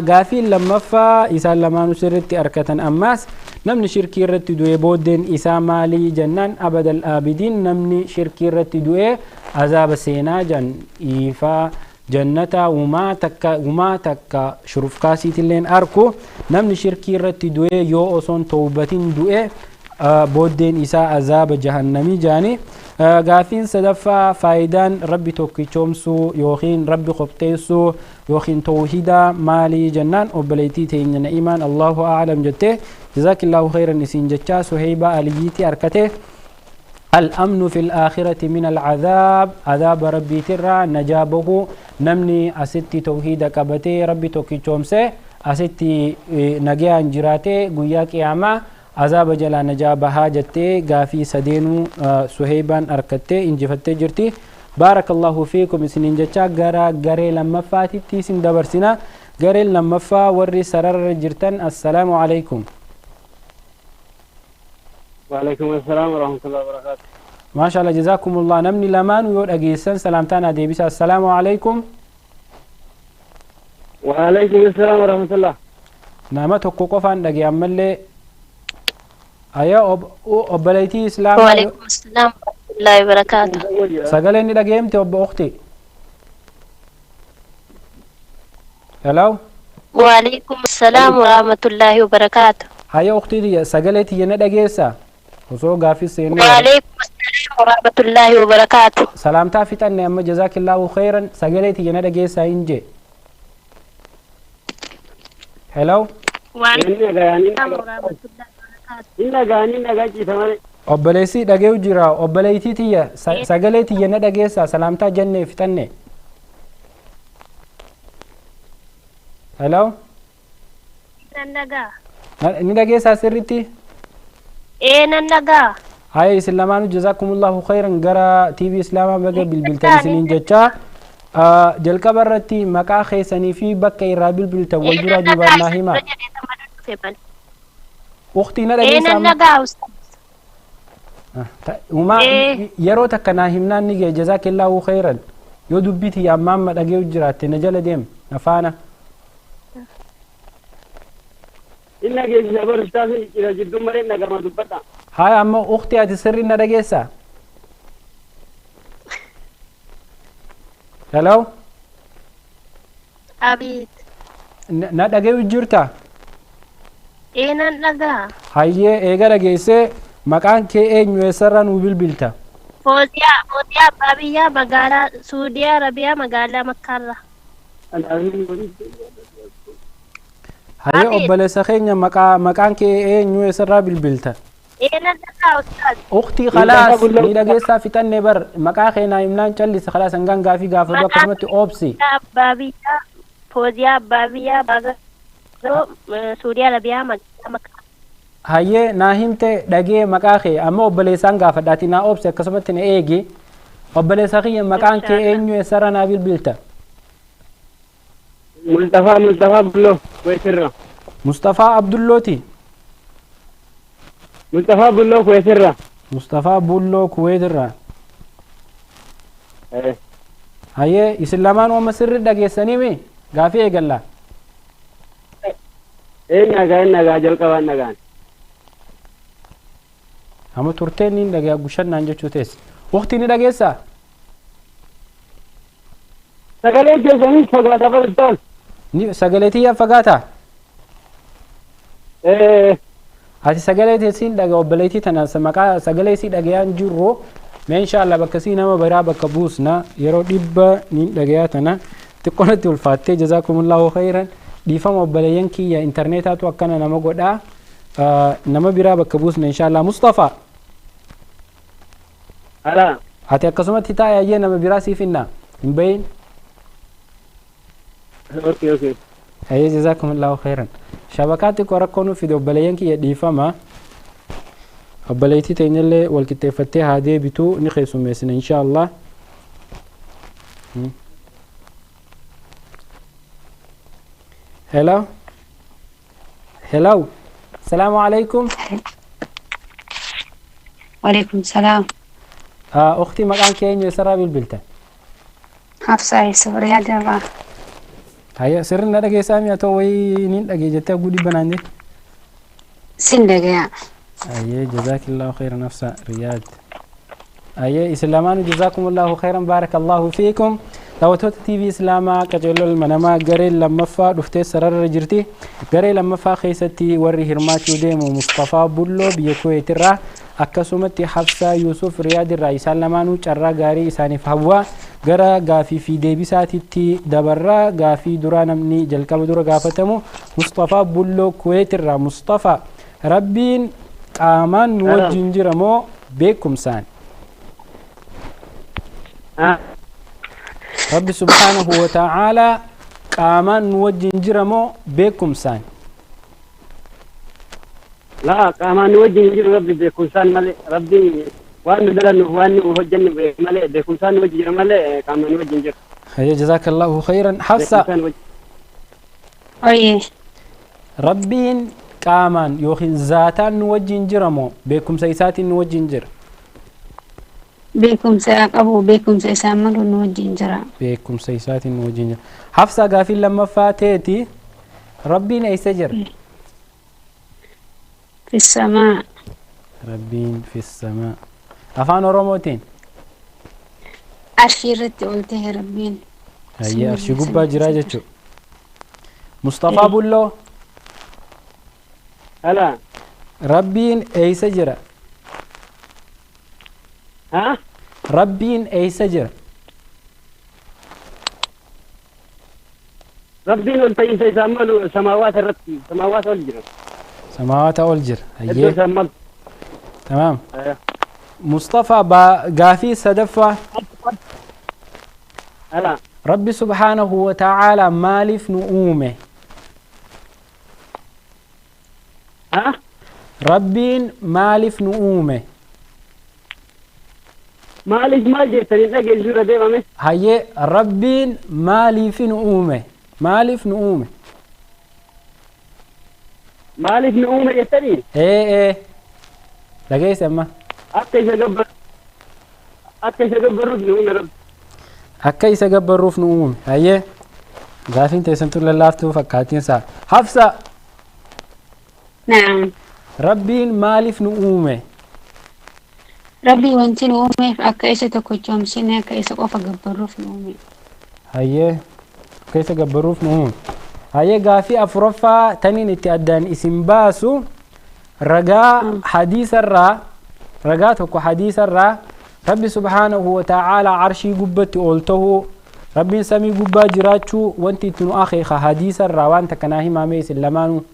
Gaafiin lammaffaa isaan lamaanuu sirritti harkatan ammaas namni shirkii irratti du'e booddeen isaa maalii jennaan abadal aabidiin namni shirkii irratti du'e azaaba seenaa jan iifaa jannata umaa takka shurufkaasiitilleen arku namni shirkii irratti du'e yoo osoon tawbatin du'e booddeen isaa azaaba jahannamii jaani. Gaafiin sadaffaa faayidaan Rabbi tokkichoomsuu yookiin Rabbi qopheessuu yookiin tawhiidaa maalii jennaan obboleettii teenya Na'imaan Allahu a'lam jette jazaakillaahu khayran isiin jechaa Suhayba Aliyyiitti harkate. الأمن في الآخرة من العذاب عذاب ربي ترى نجابه نمني أستي توحيد كبتي ربي توكي تومسي أستي نجيان جراتي قيا قياما Azaaba jalaa najaa bahaa jettee gaafii sadeenuu Suheybaan arkattee injifattee jirti. Baarakallahu fiikum isiniin jecha gara garee lammaffaatitti isin dabarsina. Gareen lammaffaa warri sararra jirtan, assalaamu alaikum. وعليكم السلام ورحمة الله وبركاته. Maasha Allah, jazakumullah. Namni lamaanuu yoo dhageessan salaamtaa naa deebisa. Assalaamu alaikum. وعليكم السلام ورحمة الله. Nama tokko qofaan dhage ammallee. Aya, obboleettii islaamaa. وعليكم السلام ورحمة الله وبركاته. Sagaleen ni dhageemte, obbo ukhti? Hello. وعليكم السلام ورحمة الله وبركاته. Haya, ukhtii tiyya, sagalee tiyya na dhageessa osoo gaafii seennee? وعليكم السلام ورحمة الله وبركاته. Salaamtaa fixanne amma, jazaakillaahu khayran. Sagalee tiyya na dhageessa hin jee. Hello. وعليكم السلام ورحمة الله وبركاته. Inni dhagaa, inni dhagaa ciisa malee. Obboleessi dhageeyu jira. Obboleettii tiyya, sagalee tiyya na dhageessa? Salaamtaa jennee fixanne. Hello. Nan dhagaa. Ni dhageessaa sirritti? Ee, nan dhagaa. Haya, isin lamaanuu jazakumullahu khayran. Gara TV Islaamaa baga bilbiltan isiniin jecha. Jalqaba irratti maqaa keessanii fi bakka irraa bilbiltan wal duraa duubaan naa hima. Ukhtii, na Ee, dhageessaa nan amma? dhagaa, ustaaz. Umaa Ee. yeroo takka naa himnaan ni ga'e. Jazaakillaahu khayran. Yoo dubbii tiyya amma amma dhageeyu jiraatte na jala deem, na faana. Inni dhageessisa bar ustaas, jira jidduu malee dhagama dubbadha. Haya, amma ukhtii, ati sirri na dhageessaa? Hello. Abiit. Na dhageeyu jirta? Ee, nan dhagaa. Hayyee, eega dhageessee, maqaan kee eenyu, eessarraa nuu bilbilta? Fooziyaa, Fooziyaa Abbaa Biyyaa, magaalaa Suudii Arabiyaa, magaalaa Makkaarraa. Hayyee. Abiit. Obboleessa keenya, maqaan kee eenyu, eessarraa bilbilta? Ee, nan dhagaa, ustaaz. Ukhtii, khalaas, ni dhageessaa, fixanne bar. Maqaa kee naa himnaan callisa, khalaas, hangaan gaafii gaafadhu akkasumatti oobsi. Abbaa Biyyaa, Fooziyaa Abbaa Biyyaa, magaalaa Suudii Arabiyaa, magaalaa Makkaa. Hayyee, naa himte, dhagee maqaa kee. Amma obboleessaan gaafadhaati naa oobsi, akkasumatti na eegi. Obboleessa kiyya, maqaan kee eenyu, eessarraa naa bilbilta? Mustafaa, Mustafaa Bulloo Kuweetirra. Mustafaa Abdullooti. Mustafaa Bulloo Kuweetirra. Mustafaa Bulloo Kuweetirraa. Hayyee, isin lamaan amma sirri dhageessaniimi gaafii eegallaa. Ee, nagaa, nagaa, jalqabaan nagaan. Amma turteen ni dhagaa gushannaan jechuu teesse. Waqtii ni dhageessaa? Sagalee keessanii fagaata bar ustaas. Ni sagalee tiyyaa fagaataa? Ee. Ati sagalee teessiin dhaga, obboleettii tana maqaa sagalee isii dhagayaan jirru. Mee inshaallah bakka sii nama biraa bakka buusna. Yeroo dhibba niin dhagayaa tana xiqqoonatti ulfaattee. Jazaakumullahu khayran. Dhiifama obboleeyyan kiyya, intarneetaatu akkana nama godhaa. Nama biraa bakka buusna inshaallah. Mustafaa. Alaa. Ati akkasumatti taa'e. Ayyee, nama biraa siif hinna, hin bahin. Okay. Ayyee, jazaakumullahu khayran. Shabakaa xiqqoo rakkoo nuuf fide, obboleeyyan kiyya, dhiifama. Obboleettii teenyallee wal qixxeeffattee haa deebitu, ni keessummeessina inshaallah. Hello. Hello. Salaamu alaikum. وعليكم السلام. Ukhtii, maqaan kee eenyu, eessarraa bilbilta? حفصة يوسف، رياض irraa. Hayya, sirri na dhageessaa mi'a ta'u wayii niin dhagee jettee hagguu dhibba naan jette. Sin dhagaya. Ayyee, jazaakillahu khayran, Hafsa Riyaad. Ayyee, isin lamaanuu jazaakumullahu khayran, baarakallahu fiikum. Daawwattoota TV Islaamaa, qajeeloo ilma namaa, gareen lammaffaa dhuftee sararra jirti. Garee lammaffaa keessatti warri hirmaachuu deemu Mustafaa Bulloo biyya Kuweetirraa, akkasumatti Hafsaa Yuusuf Riyaadirraa. Isaan lamaanuu carraa gaarii isaaniif hawwaa. Gara gaafii fi deebisaatitti dabarraa. Gaafii duraa namni jalqaba dura gaafatamu Mustafaa Bulloo Kuweetirraa. Mustafaa, Rabbiin qaamaan nu wajjin jira moo beekumsaan? Rabbi subhaanahu wa ta'aalaa qaamaan nu wajjin jira moo beekumsaan? Laa qaamaan nu wajjin hin jiru Rabbi beekumsaan malee Rabbiin waan nu dalannuuf waan nu hojjennu beeku malee beekumsaan nu wajjin jira malee qaamaan nu wajjin jiru. Hayyee, jazakallahu khayran. Hafsa. Beekumsaan wajjin. Oye. Rabbiin qaamaan yookiin zaataan nu wajjin jira moo beekumsa isaatiin nu wajjin jira? Beekumsa qabu, beekumsa isaa malu nu wajjin jira. Beekumsa isaatiin nu wajjin jira. Hafsa, gaafiin lammaffaa teeti, Rabbiin eessa jira? في السماء. Rabbiin في السماء. Afaan Oromootiin? Arshii irratti ol ta'e Rabbiin. Hayyee, arshii gubbaa jira jechuudha. Mustafaa Bulloo. Hala. Rabbiin eessa jira? Haa? Rabbiin eessa jira? Rabbiin ol ta'iinsa isaa malu samaawaata irratti, samaawaata ol jira. Samaawaata ol jira. Iddoo Hayyee. isaan malu. Tamaam. Mustafaa, gaafii sadaffaa. Hala. Rabbi subhaanahu wa ta'aalaa maaliif nu uume? Haa? Rabbiin maaliif nu uume? Maaliif maal jettanii dhageessu irra deemame? Hayyee, Rabbiin maaliif nu uume? Maaliif nu uume? Maaliif nu uume jettanii? Ee, dhageesse amma. Akka isa gabbarruuf nu uume Rabbi. Akka isa gabbarruuf nu uume. Hayyee, gaafiin teessan tun lallaaftuu fakkaatiin isaa. Hafsa. Naam. Rabbiin maaliif nu uume? Rabbii wanti nu uumeef akka isa tokkochoomsine, akka isa qofa gabbarruuf nu uume. Hayyee, akka isa gabbarruuf nu uume. Hayyee, gaafii afuraffaa taniin itti addaan isin baasu, ragaa hadiisarraa, ragaa tokko hadiisarraa, Rabbi subhaanahu wa ta'aalaa arshii gubbatti ol tahuu, Rabbiin samii gubbaa jiraachuu wanti itti nu akeeka hadiisarraa waan takka naa himame isin lamaanuu.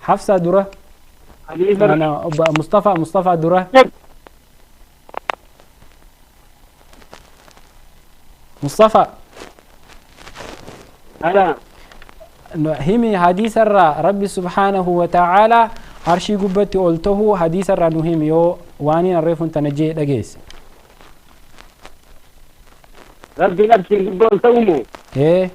Hafsa dura. Ana, Mustafa, Mustafa dura. Mustafa. Hala. Himi, hadiisarraa Rabbi subhaanahu wa ta'aalaa arshii gubbatti ol tahuu hadiisarraa nu himi, yoo waaniin arreefun tana jee dhageesse. Rabbiin arshiin gubbaa ol ta'u moo? Ee.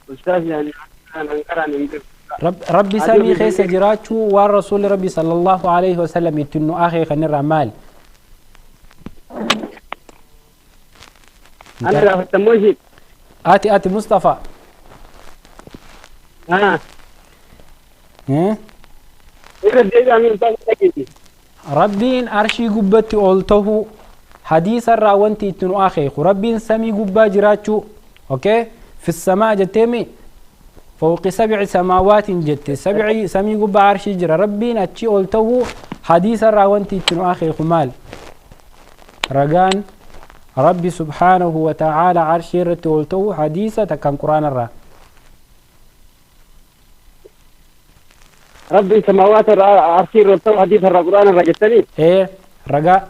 Ustaaz, yaani kan qaraan hin beeku. Rabbi samii keessa jiraachuu waan rasuulli Rabbi sallallahu alaihi wasallam ittiin nu akeekan irraa maali? Ana gaafatammoo ishee. Ati Mustafa. Haa. Eh? Irra deebi'amee ustaaz dhageessi. Rabbiin arshii gubbatti ol tahuu hadiisarraa wanti itti nu akeeku, Rabbiin samii gubbaa jiraachuu, okay, في السماء jetteemi, فوق سبع سماوات jette, سبع samii gubbaa arshii jira. Rabbiin achi ol tahuu hadiisarraa wanti itti nu akeeku maal? Ragaan Rabbi subhaanahu wa ta'aala arshii irratti ol tahuu hadiisa takkaan quraanarraa. Rabbiin samaawaata irra arshii irra ol ta'u hadiisa irraa quraana irraa jettanii? Ee, ragaa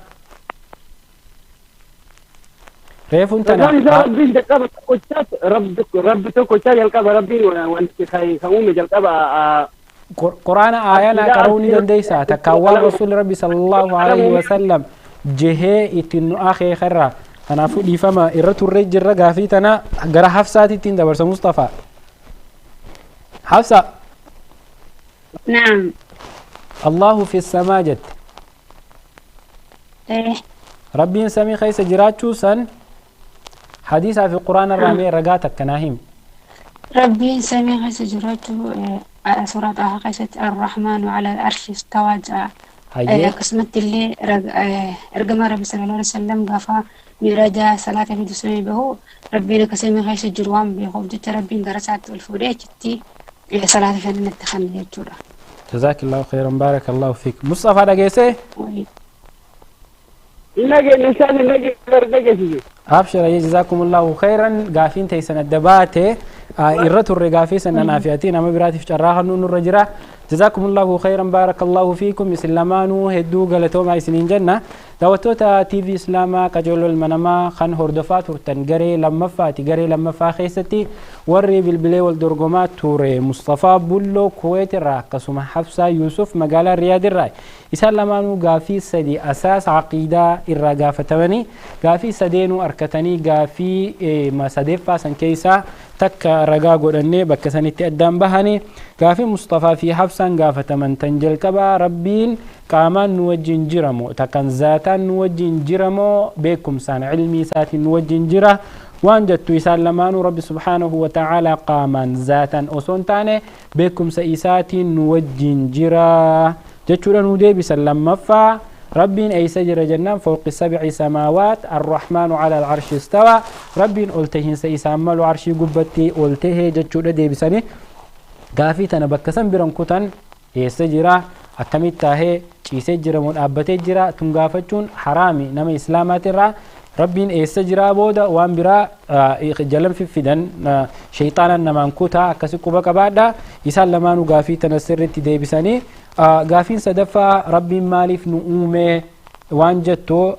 reefuun tana. Ragaan isaa Rabbiin jalqaba tokkochaa, Rabbi tokkochaa jalqaba Rabbiin wanti kan uume jalqaba. Quraana aayanaa qara'uu ni dandeessaa takkaan waan rasuulli Rabbi sallallahu alaihi wasallam jehee ittiin nu akeekarraa. Kanaafuu dhiifama, irra turree jirra. Gaafii tana gara Hafsaatittiin dabarsa. Mustafaa, Hafsa. Naam. الله في السماء jette. Eh. Rabbiin samii keessa jiraachuu san hadiisaa fi quraana irraa mee ragaa takka naa himi. Rabbiin samii keessa jiraachuu suuraa Xahaa keessatti الرحمن على العرش استوى ja'a. Hayyee. Akkasumatti illee ergama Rabbi sallallahu alaihi wasallam gaafa miiraja salaata fi samii bahu, Rabbiin akka samii keessa jiru waan beekuuf jecha Rabbiin gara isaatti ol fuudhee achitti salaata shanitti kanne jechuudha. جزاك الله خيرا، بارك الله فيك. مصطفى, dhageessee? Hin dhageenye ustaaz, hin dhageenye, dhageessisu. Abshir, جزاكم الله خيرا. Gaafiin teessan adda baate. Irra turre gaafii san anaa fi ati nama biraatiif carraa kennuu nurra jira. Jazaakumullahu khayran, baarakallahu fiikum. Isin lamaanuu hedduu galatoomaa isiniin jenna. Daawwattoota TV Islaamaa qajeeloo ilma namaa kan hordofaa turtan garee lammaffaati. Garee lammaffaa keessatti warri bilbilee wal dorgomaa ture Mustafaa Bulloo Kuweet irraa, akkasuma Hafsaa Yuusuf magaalaa Riyaad irraa. Isaan lamaanuu gaafii sadi asaas aqiidaa irraa gaafatamanii gaafii sadeenuu harkatanii, gaafii sadeeffaa san keessaa takka ragaa godhannee bakka sanitti addaan bahanii. Gaafii Mustafaa fi Hafsaan gaafataman tan jalqabaa, Rabbiin qaamaan nu wajjin jiramoo, takkan zaataan nu wajjin jiramoo, beekumsaan ilmii isaatiin nu wajjin jira waan jettu, isaan lamaanuu Rabbi subhaanahu wa ta'aalaa qaamaan zaataan osoo hin taane beekumsa isaatiin nu wajjin jira jechuudha nu deebisan. Lammaffaa, Rabbiin eeysa jira jennaan, fawqi sabci samaawaat, arrahmaanu cala alcarshi istawaa, Rabbiin ol tahiinsa isaan malu arshii gubbatti ol tahee jechuudha deebisanii. Gaafii tana bakka san biran kutan. Eessa jira, akkamitti taahee ciisee jira moo dhaabbatee jira, tun gaafachuun haraami nama islaamaatirraa. Rabbiin eessa jiraa booda waan biraa jalan fiffidan shayxaanan namaan kutaa, akkasi quba qabaadha. Isaan lamaanuu gaafii tana sirritti deebisanii. Gaafiin sadaffaa, Rabbiin maaliif nu uume waan jettu,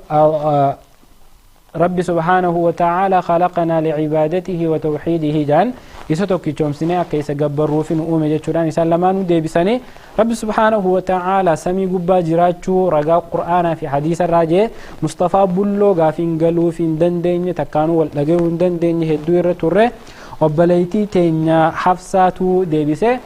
Rabbi subhaanahu wa ta'ala khalaqanaa licibaadatihi wa tawxiidihi jaan, isa tokkichoomsinee akka isa gabbarruufi nu uume jechuudhaan isaan lamaanuu deebisanii. Rabbi subhaanahu wa ta'ala samii gubbaa jiraachuu ragaa qur'aanaa fi hadiisa irraa jee. Mustafaa Bulloo gaafiin galuuf hin dandeenye, takkaanuu wal dhagayuu hin dandeenye, hedduu irra turre. Obboleettii teenya Hafsaatu deebise.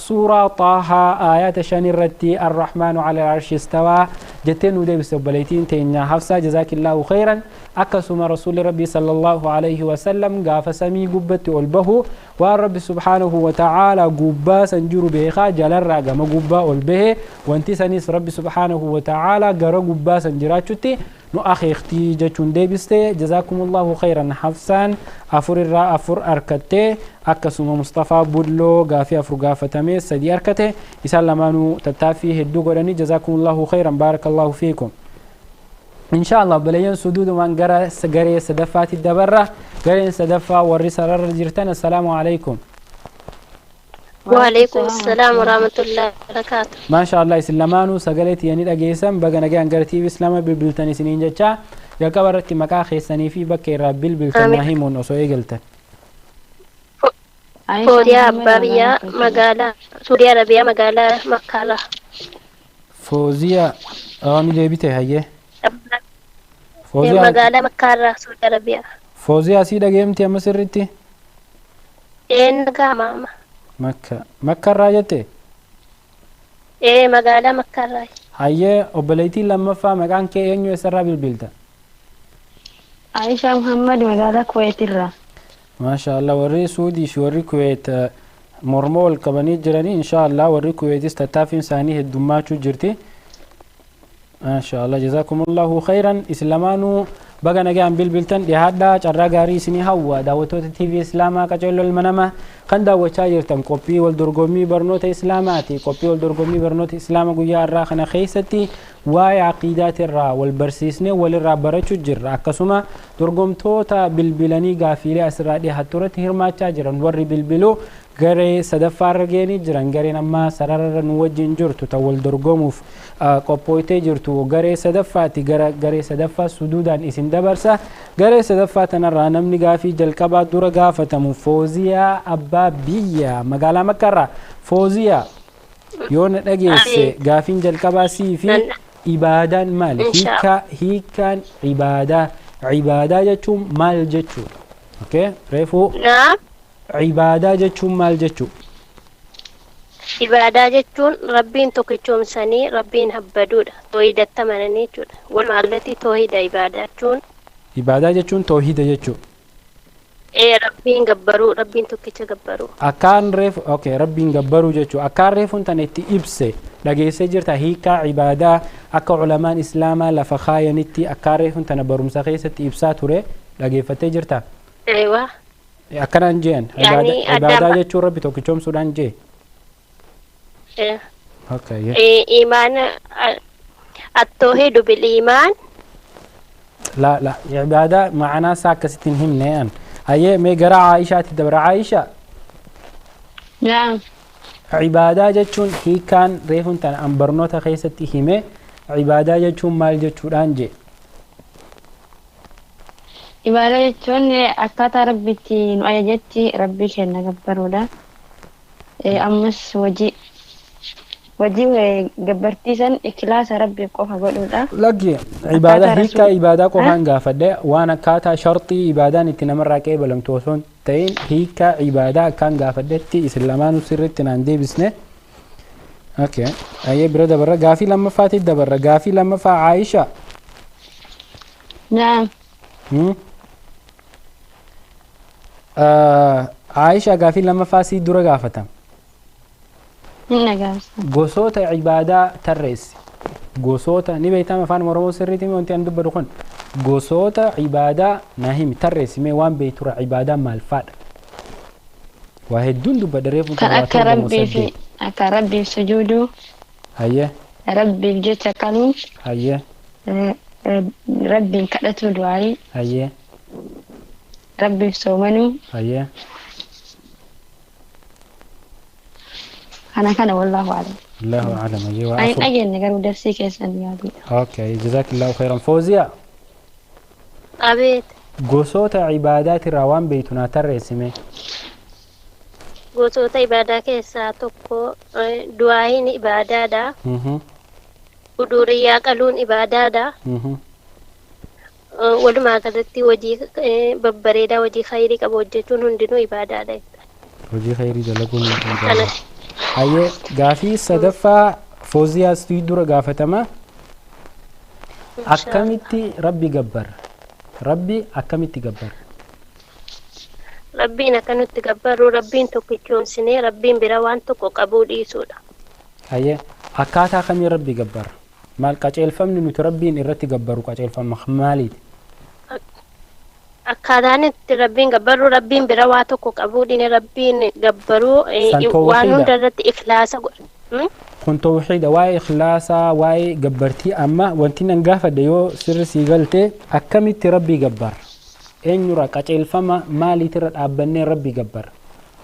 Suuraa Xaahaa aayaata 5 irratti arrahmaanu cala alcarshi istawaa jettee nu deebise obboleettiin teenya Hafsaa, jazaakillaahu khayran. Akkasuma rasuulli Rabbii sallallahu alayhi wasallam gaafa samii gubbatti ol bahu waan Rabbi subhaanahu wa ta'aalaa gubbaa san jiru beekaa jalarraa gama gubbaa ol bahe, wanti sanis Rabbi subhaanahu wa ta'aalaa gara gubbaa san jiraachutti nu akeektii jechuun deebiste. Jazaakumullahu khayran. Hafsaan afur irraa afur arkattee, akkasuma Mustafaa Bulloo gaafii afur gaafatamee sadii arkate. Isaan lamaanuu tattaaffii hedduu godhanii. Jazaakumullahu khayran, baarakallahu fiikum. Insha Allah obboleeyyan, suduudumaan gara garee sadaffaatti dabarra. Gareen sadaffaa warri sararra jirtan, assalaamu alaikum. وعليكم السلام ورحمة الله وبركاته. Maasha Allah, isin lamaanuu sagalee tiyyanii dhageessan. Baga nagaan gara TV Islaama bilbiltan isiniin jecha. Jalqaba irratti maqaa keessanii fi bakka irraa bilbiltan naa himuun osoo eegaltan. Foodiyaa Abbaa Biyyaa, magaalaa Suudii Arabiyaa, magaalaa Makkaarraa. Fooziyaa ni deebite, hayyee. Fooziyaa. Magaalaa Makkaarraa, Suudii Arabiyaa. Fooziyaa, sii dhageemti amma sirritti? Een gaama amma. Makka, Makkarraa jette? Ee, magaalaa Makkaarraa. Hayyee, obboleettiin lammaffaa, maqaan kee eenyu, eessarraa bilbilta? Aishaa Muhammad, magaalaa Kuweetirraa. Maasha Allah, warri Suudii fi warri Kuweet morma wal qabanii jiranii. Insha Allah warri Kuweetis tattaaffiin isaanii heddummaachuu jirti. Maasha Allah, jazaakumullahu khayran. Isin lamaanuu baga nagaan bilbiltan, dhiyaadhaa, carraa gaarii isinii hawwa. Daawwattoota TV Islaamaa qaceelloo ilma namaa kan daawwachaa jirtan qophii wal dorgommii barnoota Islaamaati. Qophii wal dorgommii barnoota Islaama guyyaa har'aa kana keessatti waa'ee aqiidaatirraa wal barsiisnee walirraa barachuu jirra. Akkasuma dorgomtoota bilbilanii gaafiilee asirraa dhiyaattu irratti hirmaachaa jiran, warri bilbiluu garee sadaffaarra geenii jiran. Gareen ammaa sararra nu wajjin jirtu ta wal dorgomuuf qophooytee jirtu garee sadaffaati. Gara garee sadaffaa suduudaan isin dabarsa. Garee sadaffaa tanarraa namni gaafii jalqabaa dura gaafatamu Fooziyaa Abbaa Biyya, magaalaa Makkarraa. Fooziyaa, yoo na dhageesse, gaafiin jalqabaa sii fi ibaadaan maali? Hiikkaa, hiikkaan ibaadaa, ibaadaa jechuun maal jechuudha? Okay, reefuu ibaadaa jechuun maal jechuu? Ibaadaa jechuun Rabbiin tokkichoomsanii Rabbiin habbaduudha. Toohidatti amananii jechuudha. Walumaa galatti toohida ibaadaa jechuun. Ibaadaa jechuun toohida jechuudha. Ee, Rabbiin gabbaruu, Rabbiin tokkicha gabbaruu. Akkaan reefu, okay, Rabbiin gabbaruu jechuudha. Akkaan reefuun tana itti ibse dhageessee jirta? Hiikaa ibaadaa akka ulamaan Islaamaa lafa kaayanitti akkaan reefuun tana barumsa keessatti ibsaa ture dhageeffattee jirta? Eewa. Akkanaan jeen. Ibaadaa jechuun Rabbi tokkichoomsuudhaan jee. Okay. إيمان التوحيد بالإيمان. لا لا، ibaadaa ma'anaa isaa akkasitti hin himne an. Hayyee, mee gara Aayishaatti dabra. Aayisha. Naam. Cibaadaa jechuun hiikaan reefuun tana an barnoota keessatti hime, cibaadaa jechuun maal jechuudhaan jee? Ibaadaa jechuun akkaataa Rabbitti nu ajajetti Rabbii keenya gabbaruudha. Ammas hojii gabbartiisan ikhlaasa Rabbii qofa godhuudha. Lakki, ibaadaa hiikaa ibaadaa qofaan gaafadhe. Waan akkaataa sharxii ibaadaan itti namarraa qeebalamtu osoo hin ta'in, hiikaa ibaadaa akkaan gaafadhetti isin lamaanuu sirriitti naan deebisne. Okay. Ayyee, bira dabarra, gaafii lammaffaatti dabarra. Gaafii lammaffaa, Aayisha. Naam. Aayisha, gaafii lammaffaa sii dura gaafatama. Hin dhagaamsa. Gosoota ibaadaa tarreessi. Gosoota ni beekama afaan Oromoo sirriitti wanti ani dubbadu kun. Gosoota ibaadaa na himi, tarreessi mee, waan beektura ibaadaan maal faadha? Waa hedduun dubbadha reefu. Kan akka Rabbii fi akka Rabbiif sujuuduu, Hayyee. Rabbiif jecha qaluu, Hayyee. Rabbiin kadhatu du'aayi, Hayyee. Rabbiif soomanuu, Hayyee. Kana wallaahu a'lam. Allahu a'lam. Hayyee, waa Ani hin afur. dhageenye garuu darsii keessan yaadudha. Okay, jazakallahu khairan. Fawziya. Abeet. Gosoota ibaadaatirraa waan beektu naa tarreessime. Gosoota ibaadaa keessaa tokko du'aayin ibaadaadha. Uduriyyaa qaluun ibaadaadha. Walumaa galatti hojii babbareedaa, hojii khayrii qabu hojjechuun hundinuu ibaadaadha. Hojii khayrii dalaguun Kana. ibaadaadha. Hayyee, gaafii sadaffaa Fawziyaa situ dura gaafatama. Akkamitti Rabbi gabbarra? Rabbi akkamitti gabbarra? Rabbiin akka nutti gabbarru, Rabbiin tokkichoomsinee Rabbiin bira waan tokko qabuu dhiisuudha. Hayyee, akkaataa kamiin Rabbi gabbarra? Maal qajeelfamni nuti Rabbiin irratti gabbaru, qajeelfama maaliiti? Akkaataan itti Rabbiin gabbarru, Rabbiin bira waa tokko qabuu dhiine Rabbiin gabbaruu San waan tawxiida. Hunda irratti ikhlaasa godha. Kun tawxiida, waa'ee ikhlaasaa, waa'ee gabbartii. Amma wanti nan gaafadhe, yoo sirri sii galte, akkamitti Rabbii gabbarra? Eenyurraa, qajeelfama maaliitirra dhaabbannee Rabbii gabbarra?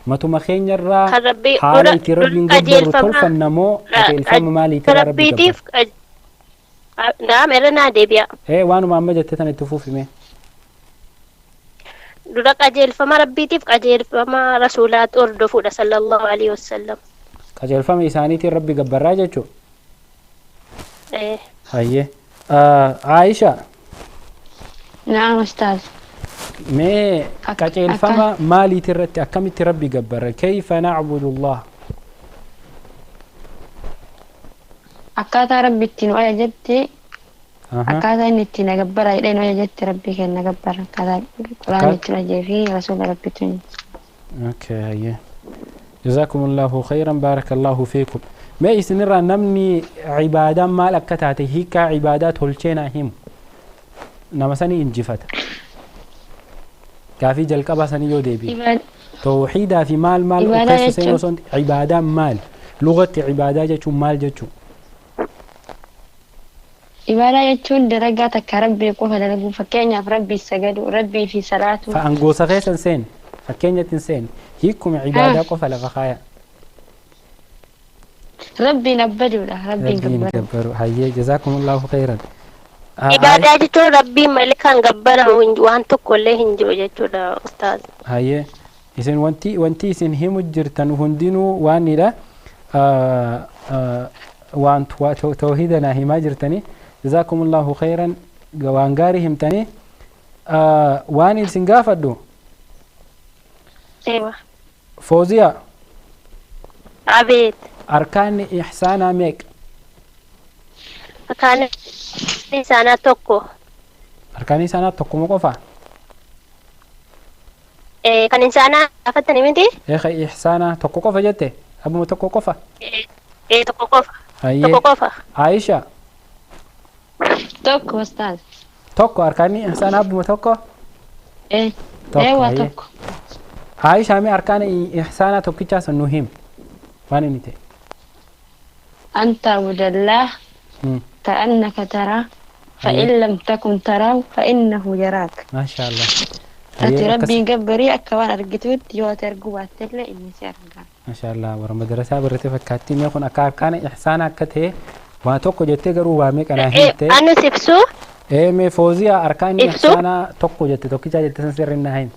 Matuma keenyarraa Kan Rabbii haala dura itti Rabbiin gabbarru qajeelfama tolfanna moo qajeelfama maaliitirra Rabbii gabbarra? Rabbiitiif naam, irra naa deebi'a. Ee, waanuma amma jette tan itti fufime. Dura qajeelfama Rabbiitiif qajeelfama Rasuulaatti hordofuudha, sallallahu alaihi wasallam. Qajeelfama isaaniitiin Rabbi gabbarraa jechuudha. Eh. Hayyee. Aayisha. Naam, ustaaz. Mee qajeelfama maaliitii irratti akkamitti Rabbi gabbarra? Kayfa nacbudu Allah? Akkaataa Rabbi itti nu ajajetti, akkaataa inni itti na gabbara jedhee nu ajajetti Rabbii keenya gabbara, akkaataa Quraanni itti nu ajajee fi Rasuula Rabbitti nu Okay, hayyee. جزاكم الله خيرا، بارك الله فيكم. Mee isinirraa namni cibaadaan maal akka taate hiikaa cibaadaa tolchee naa himu, nama sanii injifata. Gaafii jalqabaa sanii yoo deebi'e. Tawxiidaa fi maal maal of Ibaadaa keessa seenuu jechuun osoo hin ta'in, cibaadaan maal? Lugatti cibaadaa jechuun maal jechuu? Ibaadaa jechuun dalagaa takka Rabbii qofa dalaguu, fakkeenyaaf Rabbii sagaduu, Rabbii fi salaatuu. Fa'aan gosa keessa hin seenne, fakkeenyatti hin seenne, hiikuma cibaadaa qofa lafa kaaya. Rabbiin abbaduudha, Rabbiin Rabbiin gabbaru. gabbaru. Hayyee, jazakumullahu khairan. Ibaadaa jechuun Rabbiin malee kan gabbaramu waan tokko illee hin jiru jechuudha, ustaaz. Hayyee, isin wanti isin himu jirtan hundinuu waanidha. Waan tawhiida naa himaa jirtanii. Jazakumullahu khairan, waan gaarii himtanii. Waan isin gaafadhu. Ewa. Fooziyaa. Abeet. Arkaanni ihsaanaa meeqa? Arkaan isaanaa tokko. Arkaanni isaanaa tokkuma qofa? Kan insaanaa gaafatanii miti? Eeka, ihsaanaa tokko qofa jette? Abbuma tokko qofa? Ee, tokko qofa. Hayyee. Tokko qofa. Aayisha. Tokko, ustaaz. Tokko, arkaanni ihsaanaa abbuma tokko? Ee. Tokko, Eewwa, hayyee. tokko. Aayishaa, mee arkaana ihsaanaa tokkichaa san nu himi. Waan inni ta'e. أن تعبد الله كأنك تراه، فإن لم تكن تراه فإنه يراك. Maasha Allah. Ati Rabbiin gabbarii akka waan argitutti yoo ati arguu baattellee inni si arga. Maashaallah, warra madarasaa barate fakkaatti. Mee kun akka arkaana ihsaana akka ta'e waa tokko jettee garuu waa meeqa naa himte? Anis ibsuu. Ee, mee Fooziyaa, arkaanni Ibsuu? ihsaanaa tokko jette, tokkicha jette san sirri naa himi.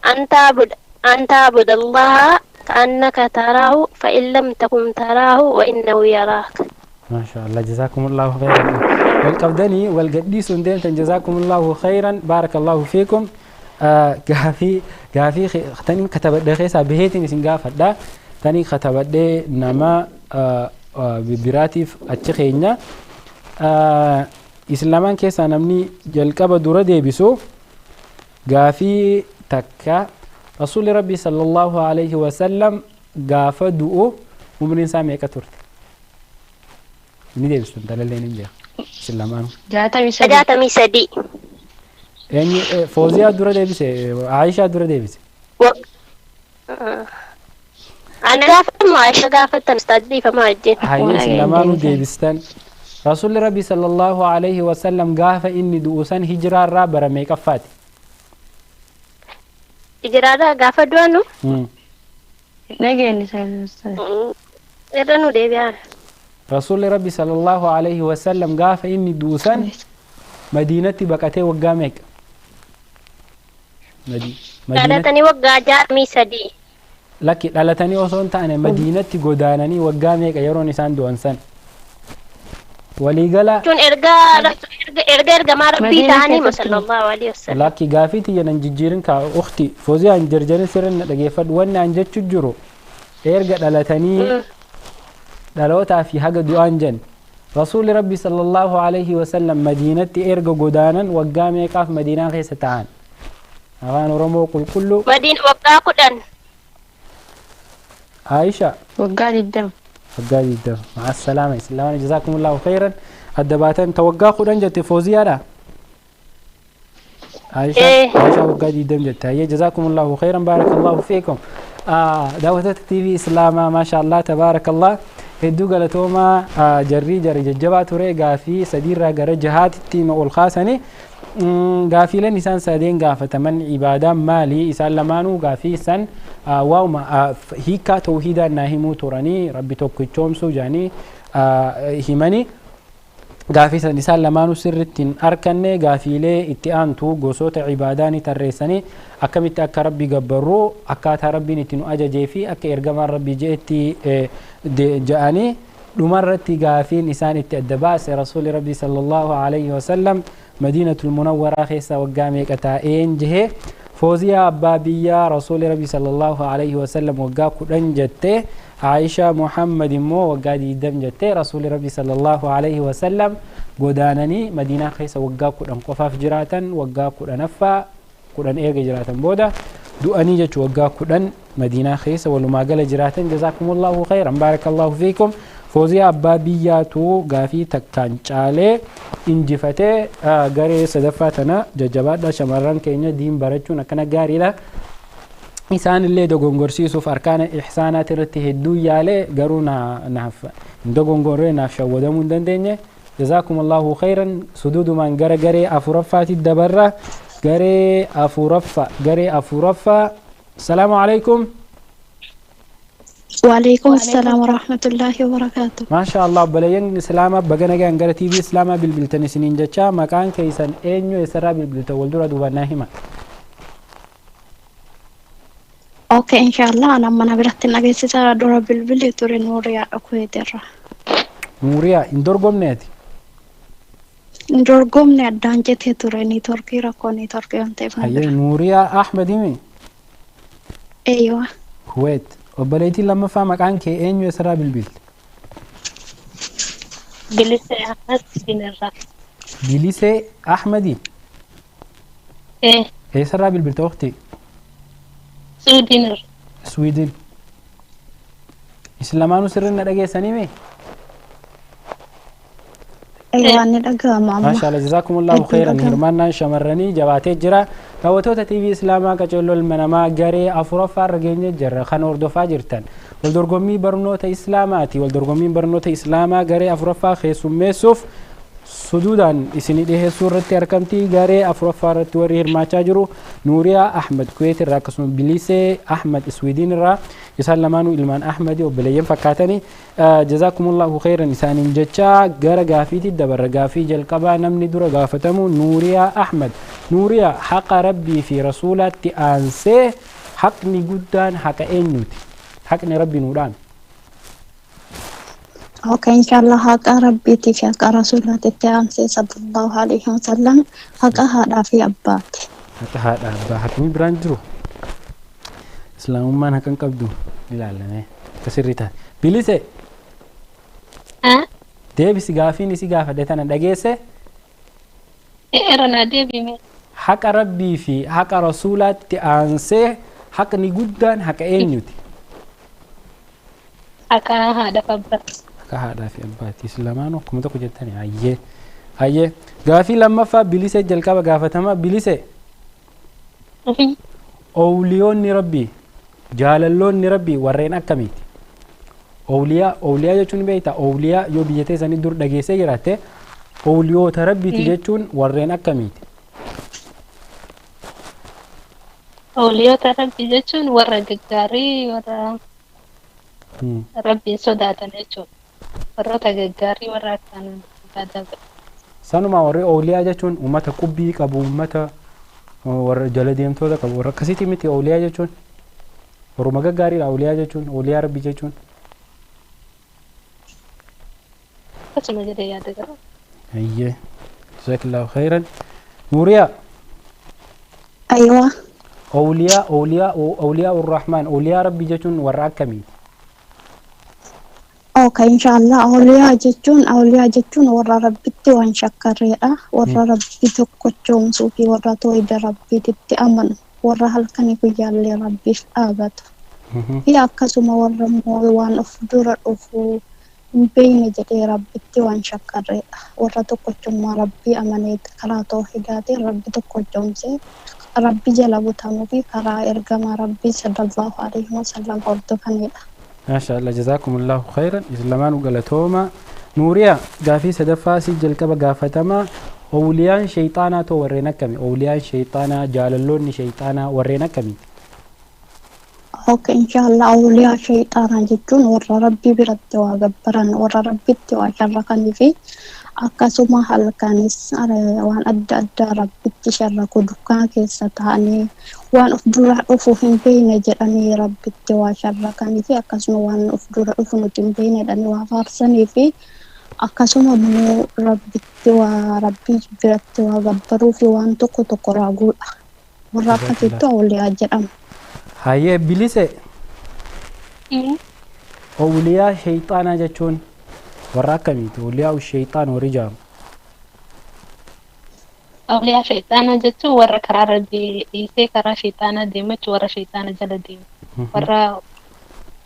أن تعبد أن تعبد الله كأنك تراه، فإن لم تكن تراه وإنه يراك. ما شاء الله، جزاكم الله خيرا. والقبدني والقديس ديمتن، جزاكم الله خيرا، بارك الله فيكم. Gaafii gaafii tani katabadhe keessaa baheetiin isin gaafadha. Tani katabadhe nama biraatiif achi keenya islamaan keessaa namni jalqaba dura deebisu gaafii takka: Rasuulli Rabbii sallallahu alaihi wasallam gaafa du'u umriin isaa meeqa turte? Ni deebistu, intalallee ni beeka isin lamaanuu. 63. 63. Eenyu? Fooziyaa dura deebise, Aayishaa dura deebise. Ana gaafatamu, Aisha gaafatan, ustaaz, dhiifama wajjin. Hayyee, isin lamaanuu deebistan. Rasuulli Rabbii sallallahu alaihi wasallam gaafa inni du'u san hijiraarraa bara meeqaffaati? Hijiraadha gaafa du'anu. Nageenyi ustaaz. Irra nu deebi'an. Rasuulli Rabbii sallallahu alaihi wasallam gaafa inni du'u san Madiinatti baqatee waggaa meeqa? Madiinatti Dhalatanii waggaa 63. Lakki, dhalatanii osoo hin taane Madiinatti godaananii waggaa meeqa yeroon isaan du'an san? Waliigala Jechuun erga ergamaa Rabbii Madiina ta'anii keessatti. sallallahu alaihi wasallam. Lakki, gaafii tiyya nan jijjiirin kaa ukti Fooziyaa, hin jarjarin, sirri na dhageeffadhu. Wanni an jechu jiru erga dhalatanii dhalootaa fi haga du'aan jen. Rasuulli Rabbi sallallahu alaihi wasallam Madiinatti erga godaanan waggaa meeqaaf Madiinaa keessa ta'an? Afaan Oromoo qulqulluu. Madiin waggaa 10. Aisha. Waggaa 20. Waggaa 20. Ma'a salaama islaamana, jazaakumullahu khayran. Adda baatan ta waggaa 10 jette Fooziyaadha. Aisha. Eh. Aisha waggaa 20 jette. Hayyee, jazaakumullahu khayran, baarakallahu fiikum. Daawwattoota TV Islaamaa, maasha Allah, tabaarakallah, hedduu galatoomaa. Jarrii jara jajjabaa ture. Gaafii sadiirraa gara jahaatitti nu ol kaasanii. Gaafiileen isaan sadeen gaafataman ibaadaan maali? Isaan lamaanuu gaafii san waa'uma hiikaa tawhiidaan naa himuu turanii, Rabbi tokkichoomsuu jedhanii himanii. Gaafii san isaan lamaanuu sirriitti hin arkanne. Gaafiilee itti aantu gosoota ibaadaa ni tarreessanii, akkamitti akka Rabbi gabbarruu, akkaataa Rabbiin itti nu ajajee fi akka ergamaan Rabbi je'etti ja'anii. Dhumarratti gaafiin isaan itti adda baase Rasuuli Rabbi sallallahu alaihi wasallam Madiinatul Munawwaraa keessa waggaa meeqa taa'een jehee. Fooziyaa abbaa biyyaa Rasuuli Rabbi sallallahu alaihi wasallam waggaa 10 jette, Aisha Muhammad immoo waggaa 20 jette. Rasuuli Rabbi sallallahu alaihi wasallam godaananii Madiinaa keessa waggaa 10 qofaaf jiraatan. Waggaa kudhanaffaa, 10 erga jiraatan booda du'anii jechuu. Waggaa 10 Madiinaa keessa walumaa gala jiraatan. Jazaakumullahu khayran, baarakallahu fiikum. Fooziyaa abbaa biyyaatu gaafii takkaan caalee injifatee garee sadaffaa tana. Jajjabaadha shamarran keenya, diin barachuun akkana gaariidha. Isaan illee dogongorsiisuuf arkaana ihsaanaati irratti hedduu yaalee garuu naaf hin dogongorree, naaf shawwadamuu hin dandeenye. Jazaakum allahu khayran. Suduudumaan gara garee afuraffaatti dabarra. Garee afuraffaa, garee afuraffaa, salaamu alaikum. وعليكم السلام ورحمة الله وبركاته. Maasha Allah, obboleeyyan Islaamaa, baga nagaan gara TV Islaamaa bilbiltan isiniin jecha. Maqaan keessan eenyu? Eessarraa bilbiltan? Wal dura duubannaa hima. Okay, إن شاء الله أنا mana biratti dhageessisa. Dura bilbilli ture Nuuriyaa Kuweetirra. Nuuriyaa, hin dorgomneeti? Hin dorgomne, addaan jetee ture, niitoorkii, rakkoo niitoorkii waan ta'eef na Hayyee. bira. Nuuriyaa Ahmed himi? Eeywa. Kuweet. Obboleettiin lammaffaa, maqaan kee eenyu? Eessarraa bilbilte? Bilisee Ahmad Sinirraa. Bilisee Ahmadi? Eh. Eessarraa bilbilte, waqti? Suudinirra. Sweden. Isin lamaanuu sirriin na dhageessanii mee? Eeywa, ni dhaga'ama amma. Maasha Allah, jazaakumullahu Hedduu khayran. dhaga'ama. Hirmaannaan shamarranii jabaatee jira. Daawwattoota TV Islaamaa, qaceelloo ilma namaa, garee afuraffaa irra geenye jirra. Kan hordofaa jirtan waldorgommii barnoota Islaamaati. Waldorgommiin barnoota Islaamaa garee afuraffaa keessummeessuuf Suduudaan isinii dhiheessuu irratti argamti. Garee afuraffaa irratti warri hirmaachaa jiru Nuuriyaa Ahmed Kuweet irraa akkasuma Bilisee Ahmed Iswiidin irraa, isaan lamaanuu ilmaan Ahmedi obboleeyyan fakkaatanii, jazaakumullahu khayran isaaniin jecha gara gaafiitti dabarra. Gaafii jalqabaa namni dura gaafatamu Nuuriyaa Ahmed. Nuuriyaa, haqa Rabbii fi Rasuulaatti aansee haqni guddaan haqa eenyuti? Haqni Rabbi nuudhaan. Okay, inshallah haqa Rabbiitii fi haqa Rasuulaatitti aansee sallallahu alaihi wasallam haqa haadhaa fi abbaati. Haqa haadha abbaa, haqni biraan jiru. Islaamummaan haqa hin qabdu ilaalame akka sirrii taate. Bilise, deebisi gaafiin isi gaafadhe tana dhageesse. Irra naa deebime. Haqa Rabbii fi haqa Rasuulaatti aansee haqni guddaan haqa eenyuti? Haqa haadha fi abbaa. Haqa haadhaa fi abbaati. Islamaan akkuma tokko jettani. Hayyee. Hayyee. Gaafii lammaffaa Bilisee jalqaba gaafatama. Bilise. Owliyoonni Rabbii, jaalalloonni Rabbii warreen akkamiiti? Owliyaa, owliyaa jechuun beektaa? Owliyaa yoo biyya teessanii dur dhageessee jiraatte, owliyoota Rabbiiti jechuun warreen akkamiiti? Owliyoota Rabbii jechuun warra gaggaarii, warra Rabbiin sodaatan jechuudha. Warroota gaggaarii, warra akkaan ibaadaa godhan. Sanuma warri owliyaa jechuun uummata qubbii qabu, uummata warra jala deemtoota qabu, warra akkasiiti miti owliyaa jechuun. Warruma gaggaariidha owliyaa jechuun, owliyaa Rabbii jechuun. Akkasuma jedhee yaada gara. Hayyee. Jazakallahu khairan. Nuuriyaa. Aywa. Owliyaa, owliyaa, owliyaa Urrahmaan, owliyaa Rabbii jechuun warra akkamiiti? Okay, inshallah awliyaa jechuun warra Rabbitti waan shakkarreedha. Warra Rabbi tokkochoomsuu fi warra tooyida Rabbiitti amanu, warra halkanii guyyaallee Rabbiif dhaabatu. Fi akkasuma warra immoo waan of dura dhufu hin beekne jedhee Rabbitti waan shakkarreedha. Warra tokkochummaa Rabbii amanee karaa toohidaatiin Rabbi tokkochoomsee Rabbi jala butamuu fi karaa ergamaa Rabbii sallallahu alaihi wasallam hordofanidha. Maasha Allah, jazakumullahu khairan. Isin lamaanuu galatooma. Nuuriyaa, gaafii sadaffaa si jalqaba gaafatama. Owliyaan shayxaanaa too warreen akkami? Owliyaan shayxaanaa, jaalalloonni shayxaanaa warreen akkamiiti? Okay, inshallah awliyaa shayxaanaa jechuun warra Rabbii biratti waa gabbaran, warra Rabbitti waa sharrakanii fi akkasuma halkanis waan adda addaa Rabbitti sharraku, dukkana keessa ta'anii waan of dura dhufu hin beekne jedhanii Rabbitti waa sharrakanii fi akkasuma waan of dura dhufu nuti hin beekne jedhanii waa faarsanii fi akkasuma immoo Rabbitti waa Rabbii biratti waa gabbaruu fi waan tokko tokko raaguudha. Warra akkasitti awliyaa jedhama. Hayyee, Bilise. Owliyaa shayxaanaa jechuun warra akkamiiti? Owliyaa shayxaan warri jedhamu. Awliyaa shayxaanaa jechuun warra karaa Rabbii dhiisee karaa shayxaanaa deemu jechuun, warra shayxaana jala deemu. Warra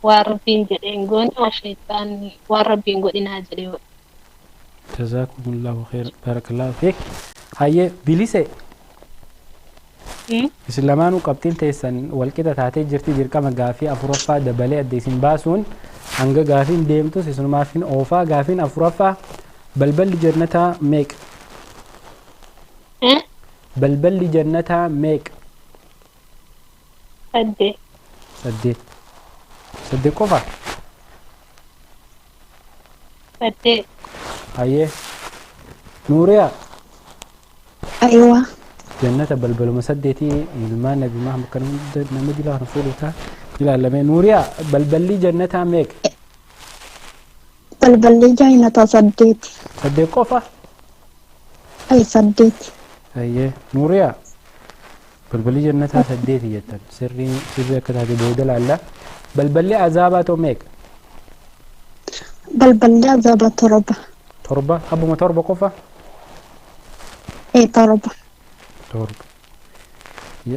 waan Rabbiin jedhee hin goone, waan shayxaan waan Rabbiin godhinaa jedhee godhu. Jazakumullahu khairan, barakallahu fiik. Hayyee, Bilise. Isin lamaanuu qabxiin teessan walqixa taatee jirti. Dirqama gaafii afuraffaa dabalee adda isin baasuun hanga gaafiin deemtus isinumaafin oofaa. Gaafiin afuraffaa, balballi jannataa meeqa? Balballi jannataa meeqa? 8. 8. 8 qofa? 8. Hayyee. Nuuriyaa. Aywa. Jannata balbaluma saddeetii, ilmaan Nabi Muhammad kan hunda nama dilaa kana fuudhu ta'a ilaalame. Nuuriyaa, balballi jannataa meeqa? Balballi jannataa 8. 8 qofa? Ay, 8. Hayyee. Nuuriyaa, balballi jannataa 8 jettan, sirrii sirrii akka taate booda laalla. Balballi azaabaa ta'u meeqa? Balballi azaabaa 7. 7, abbuma 7 qofa? Ee, 7. 7.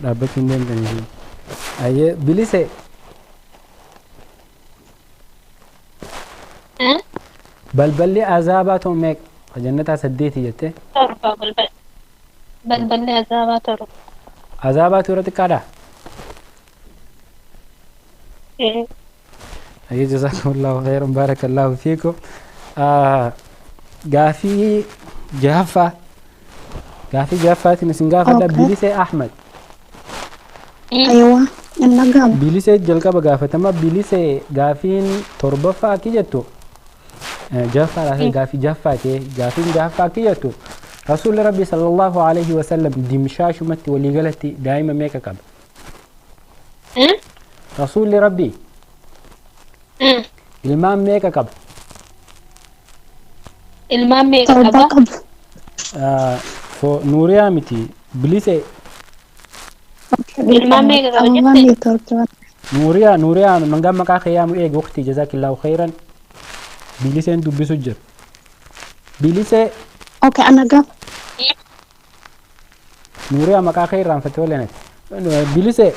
Dhaabbachuu hin deemtanii. Hayyee, Bilise. Balballi azaabaa ta'u meeqa? Jannataa 8 jettee. 7 balballi azaabaa 7. Azaabaatu irra xiqqaadha? Ee. Hayyee, jazakumullahu khairan, barakallahu fiikum. Gaafii jahaffaa. Gaafii jahaffaatiin isin gaafadha. Okay. Bilisee Ahmed. Aywa, inni gaama. Bilisee jalqaba gaafatama. Bilisee gaafiin torbaffaa akki jettu. Jahaffaadhaa gaafii jahaffaa ta'e gaafiin jahaffaa akki jettu. Rasuulli Rabbi sallallahu alaihi wasallam dimshaashumatti waliigalatti daa'ima meeqa qaba? Rasuulli Rabbi ilmaan meeqa qaba? Ilmaan meeqa Torba qaba? qabu. Nuuriyaa miti bilisee Ilmaan meeqa qaba Sababa jette? neetwoorkii. Nuuriyaa Nuuriyaa mangaan maqaa keeyyamu eegi waqtii jazaakillaahu khayran biliseen dubbisu jira. Bilisee Okay, ana gaafa. Nuuriyaa maqaa kee irraanfatte waliin ati. Bilisee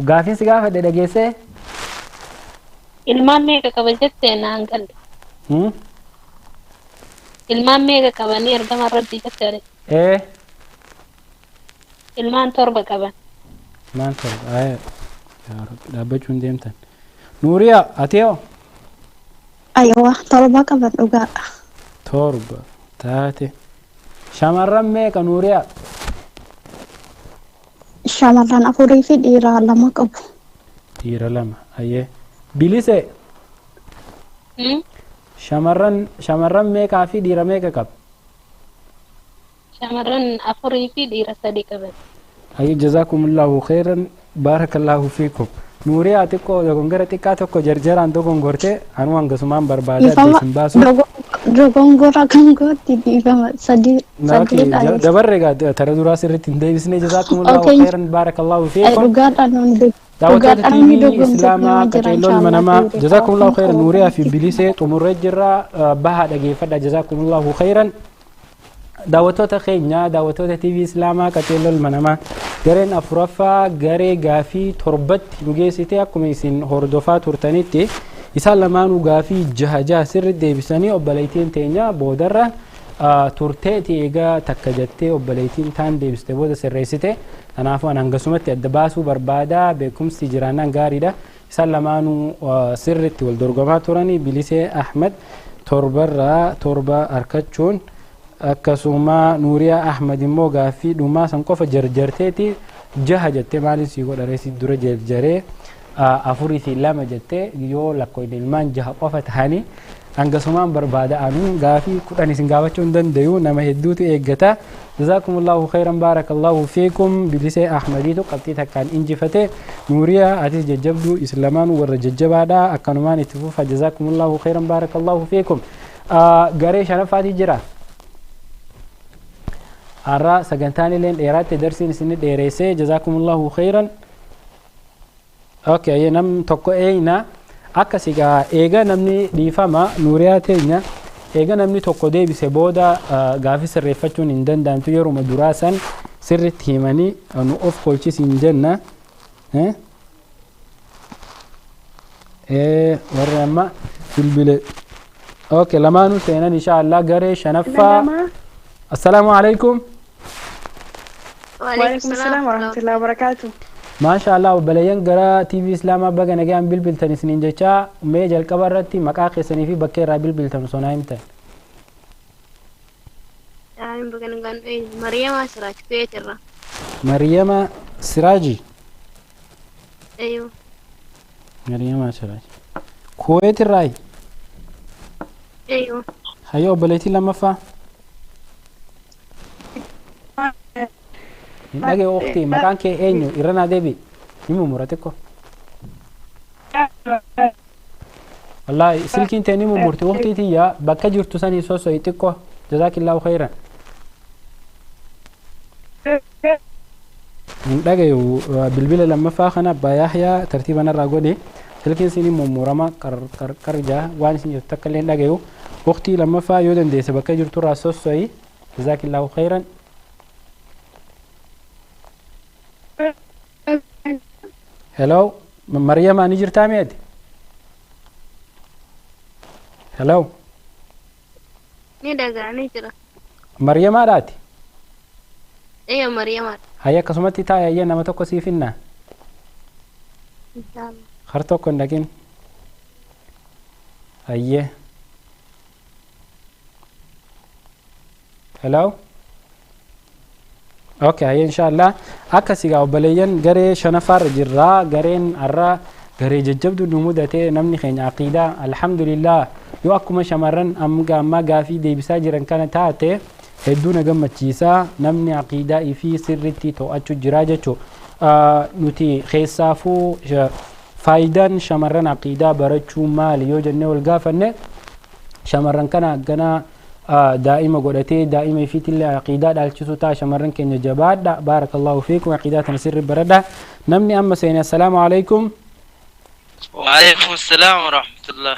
gaafiin si gaafadhe dhageessee? Ilmaan meeqa qaba jette naan galle. Ilmaan meeqa qabanii ergama Rabbii jette ale. Ilmaan 7 qaban. Ilmaan 7 yaa Rabbi dhaabbachuu hin deemtan. Nuuriyaa ati hoo? Aywa, 7 qaban dhugaadha. 7 taate. Shamarran meeqa Nuuriyaa? Shamarran 4 fi dhiira 2 qabu. Dhiira 2 ayyee. Bilisee shamarran meeqaa fi dhiira meeqa qaba? Shamarran 4 fi dhiira 3 qaban. Ayyee jazaakumullahu khairan baarakallahu fiikum. Nuuriyaa xiqqoo dogongora xiqqaa tokko jarjaraan dogongortee anuu hangasumaan barbaada Dhiifama addeessin baasu. dogongora kan gootti dhiifama 3 3 Dabarre egaa tara duraa sirriitti hin deebisne jazaakumullahu Okay. khairan baarakallahu fiikum. Dhugaadhaan nuuni Daawwattoota dhugaadhaan nuuni TV dogongorte Islaamaa nama jira qajeelloon inshallah manamaa ta'uu jazaakumullahu khairan qabu. Nuuriyaa fi bilisee xumurree jirra bahaa dhageeffadha jazaakumullahu khairan. Daawwattoota keenya daawwattoota TV Islaamaa qajeelloon manamaa gareen 4ffaa garee gaafii 7tti nu geessite akkuma isin hordofaa turtanitti isaan lamaanuu gaafii 6 6 sirri deebisanii obboleettiin teenya boodarra turteeti egaa takka jettee obboleettiin taan deebiste booda sirreessite. Kanaafuu ani hangasumatti adda baasuu barbaada beekumsi jiraannaan gaariidha. Isaan lamaanuu sirriitti wal dorgomaa turanii Bilisee Ahmed 7rraa 7 harkachuun akkasuma Nuuriyaa Ahmed immoo gaaffii dhumaa san qofa jarjarteeti 6 jettee maaliin sii godha reessi dura jarjaree 4 fi 2 jettee yoo lakkoofne ilmaan 6 qofa ta'anii hangasumaan barbaada anuu gaafii 10 isin gaafachuu hin dandayu nama hedduutu eeggata. Jazaakumullahu khairan baarakallahu fiikum. Bilisee Ahmediitu qabxii takkaan injifate. Nuuriyaa atis jajjabduu islamaan warra jajjabaadha akkanumaan itti fufa jazaakumullahu khairan baarakallahu fiikum. Garee 5ffaati jira. Har'a sagantaan illeen dheeraatti darsiin isin dheereessee jazaakumullahu khairan. Okay, nam tokko eeyna akkasi gaa eega namni dhiifama Nuuriyaa teenya eega namni tokko deebise booda gaafii sirreeffachuun hin danda'amtu yeruma duraa san sirritti himanii nu of kolchisiin jenna. Warri amma bilbile. Okay, lamaanuu seenan insha Allah garee 5ffaa. Assalaamu alaikum. Waalaikum salam warahmatullahi wabarakatuh. Maasha Allah obboleeyyan gara TV Islaamaa baga nagaan bilbiltan isiniin jechaa mee jalqaba irratti maqaa keessanii fi bakka irraa bilbiltan osoo naa himtan. Maryama Siraaj Kuwait irraa. Maryama Siraaji. Eeyyuu. Maryama Siraaj. Kuwait irraayi. Eeyyuu. Hayyoo obboleettii lammaffaa. Hin dhagaye ukhtii maqaan kee eenyu irra naa deebi. Ni murmura xiqqoo. Wallaahi silkiin tee ni murmurti ukhtii tiyya bakka jirtu sanii soso'i xiqqoo jazaakillaahu khayran. Hin dhagayu bilbila lammaffaa kana abbaa Yahyaa tartiiba narraa godhe silkiin isin mummurama qarqar jaa waan isin jirtu takka illee hin dhagayu. Ukhtii lammaffaa yoo dandeesse bakka jirtu irraa soso'i jazaakillaahu khayran. Hello, Maryama ni jirtaa mi'eeti? Hello. Ni dhagaa ni jira. Maryamaadhaati? Eeyyuu Maryamaadha. Hayya akkasumatti taa'e hayya nama tokko siif hinnaa? Inshallah. Har tokko hin dhaqin. Hayyee. Hello. Okay, hayyee inshaallah. Akkasii gaa obboleeyyan garee shanaffaarra jirraa gareen har'a garee jajjabdu nu mudate namni keenya aqiidaa alhamdulillah yoo akkuma shamarran amma ammaa gaafii deebisaa jiran kana taate hedduu na gammachiisaa namni aqiidaa ifii sirritti to'achuu jiraa jechuu nuti keessaafuu faayidaan shamarran aqiidaa barachuu maali yoo jennee wal gaafanne shamarran kana ganaa daa'ima godhatee daa'ima ifiitillee aqiidaa dhaalchisuu ta'a shamarran keenya jabaadha baarakallahu fiikum aqiidaa tana sirri baradha namni amma seene assalaamu alaikum. وعليكم السلام ورحمة الله.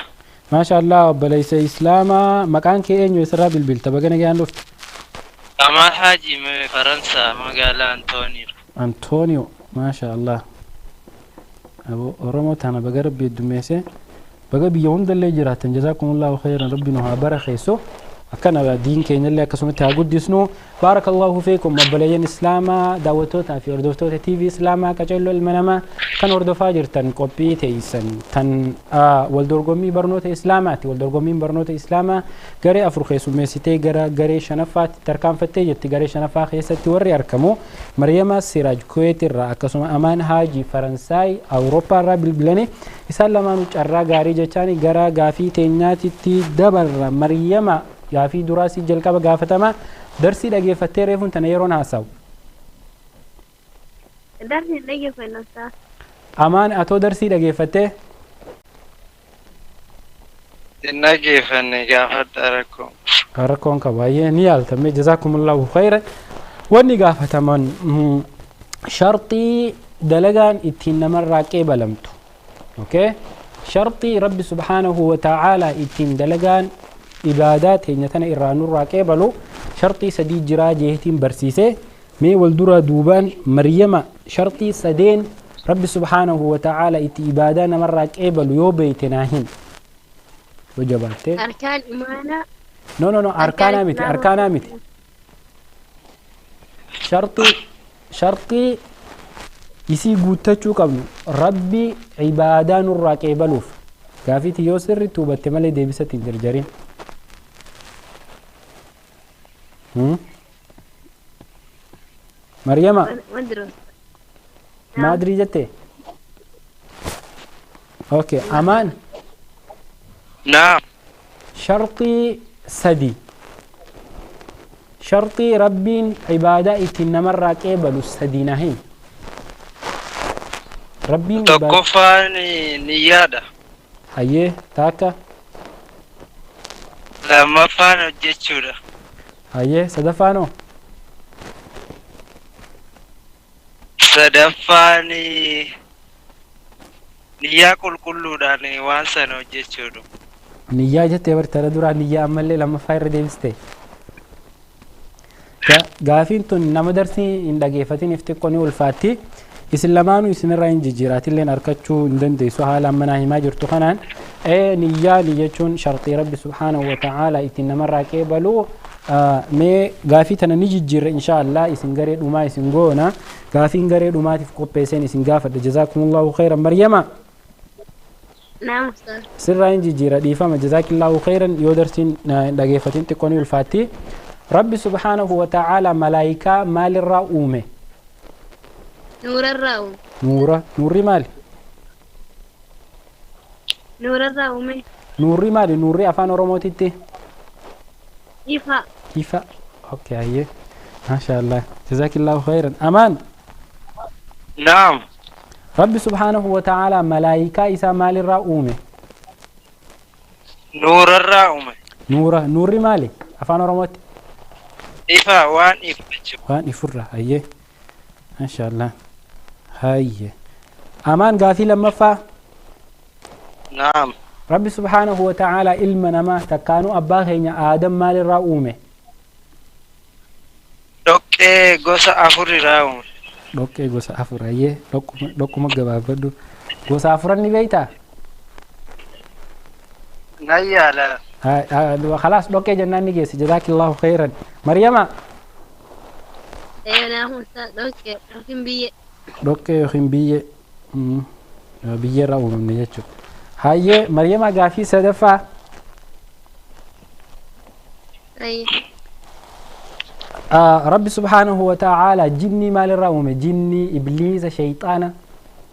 ما شاء الله obboleessa islaamaa maqaan kee eenyu eessarraa bilbilta baga nagaan dhufte. Kamal Haji Faransa magaalaa Antooniyo. Antooniyo maasha Allah abo Oromoo tana baga rabbi heddummeesse baga biyya hundallee jiraatan jazaakumullahu khayran rabbi nu haa barakeessu akkana diin keenyallee akkasumatti haa guddisnu baarakallahu fiikum obboleeyyan islaamaa daawwattootaa fi hordoftoota TV islaamaa qaceelloo ilma namaa kan hordofaa jirtan qophii teeysan tan waldorgommii barnoota islaamaati waldorgommiin barnoota islaamaa garee afur keessummeessitee gara garee shanaffaatti tarkaanfattee jirti garee shanaffaa keessatti warri argamu Maryama Siraaj Kuweet irraa akkasuma Amaan Haajii Faransaay Awurooppaa irraa bilbilanii isaan lamaanuu carraa gaarii jechaani gara gaafii teenyaatitti dabarra Maryama gaafii duraasii jalqaba gaafatama darsii dhageeffattee reefuun tana yeroon haasawu. Darsii hin dhageeffanne ustaaz. Amaan atoo darsii dhageeffattee? Hin dhageeffanne gaafadha rakkoo. Rakkoon qaba baay'ee ni yaaltame jazaakumullahu khayran. Wanni gaafataman sharxii dalagaan ittiin namarraa qeebalamtu. Okay? Sharxii Rabbi subhaanahu wa ta'aalaa ittiin dalagaan ibaadaa teenya tana irraa nurraa qeebalu sharxii sadii jiraa jeetiin barsiise mee wal dura duubaan Maryama sharxii sadeen Rabbi subhaanahu wa ta'aala itti ibaadaa namarraa qeebalu yoo beeyte naa him yoo jabaatte. Arkaan imaanaa. No no no arkaanaa miti arkaanaa miti. Sharxii isii guuttachuu qabnu Rabbi ibaadaa nurraa qeebaluuf gaafiitti yoo sirriitti hubatte malee deebisatti hin jarjarin. Maryama maadrii jette? Okay, Amaan. Naam. Sharxii sadi sharxii Rabbiin ibaadaa ittiin namarraa qeebalu sadi naa himi. Rabbiin tokkoffaan niyyaadha. Hayyee taakka. Lammaffaan hojjechuudha. Hayyee sadaffaanoo? Sadaffaan niyyaa qulqulluudhaan waan sana hojjechuudha. Niyyaa jettee bartara duraa niyyaa ammallee lammaffaa irra deebiste. Gaafiin tun nama darsii hin dhageeffatiniif xiqqoo ni ulfaatti. Isin lamaanuu isinirraa hin jijjiiraatilleen arkachuu hin dandeessu haala ammanaa himaa jirtu kanaan niyyaa jechuun sharxii Rabbi subhaanahu wa ta'aala ittiin namarraa qeebalu mee gaafii tana ni jijjiirra inshaallah isin garee dhumaa isin goona gaafiin garee dhumaatiif qopheesseen isin gaafadha jazaakumullahu khayran Maryama. Naam ustaaz. Sirraa hin jijjiira dhiifama jazaakillahu khayran yoo darsiin dhageeffatin xiqqoo ni ulfaatti. Rabbi subhaanahu wa ta'aala malaayikaa maalirraa uume? Nuurarraa uume. Nuura nuurri maali? Nuurarraa uume. Nuurri maali? Nuurri afaan Oromootitti? Ifa. Ifa. Okay, hayyee. Maasha Allah. Jazaakillahu khayran. Amaan. Naam. Rabbi subhaanahu wa ta'aala malaayikaa isaa maalirraa uume? Nuurarraa uume. Nuura. Nuurri maali? Afaan Oromootti? Ifa waan ifu jechuudha. Waan ifurra hayyee. Maasha Allah. Hayyee. Amaan gaafii lammaffaa. Naam. Rabbi subhaanahu wa ta'aala ilma namaa takkaanuu abbaa keenya Aadam maalirraa uume? Dhoqqee gosa afur irraa uume. Dhoqqee gosa afur hayyee dhoqquma gabaabadhu. Gosa afuran ni beektaa? Nan yaala. Khalaas dhoqqee jennaan ni geesse jazaakillahu khayran. Maryama. Naam ustaaz dhoqqee yookiin biyyee. Dhoqqee yookiin biyyee biyyeerraa uumamne jechuudha. Hayyee Maryama gaafii sadaffaa. Hayyee. Rabbi subhaanahu wa ta'ala jinni maalirraa uume? Jinni, ibliisa, shayxaana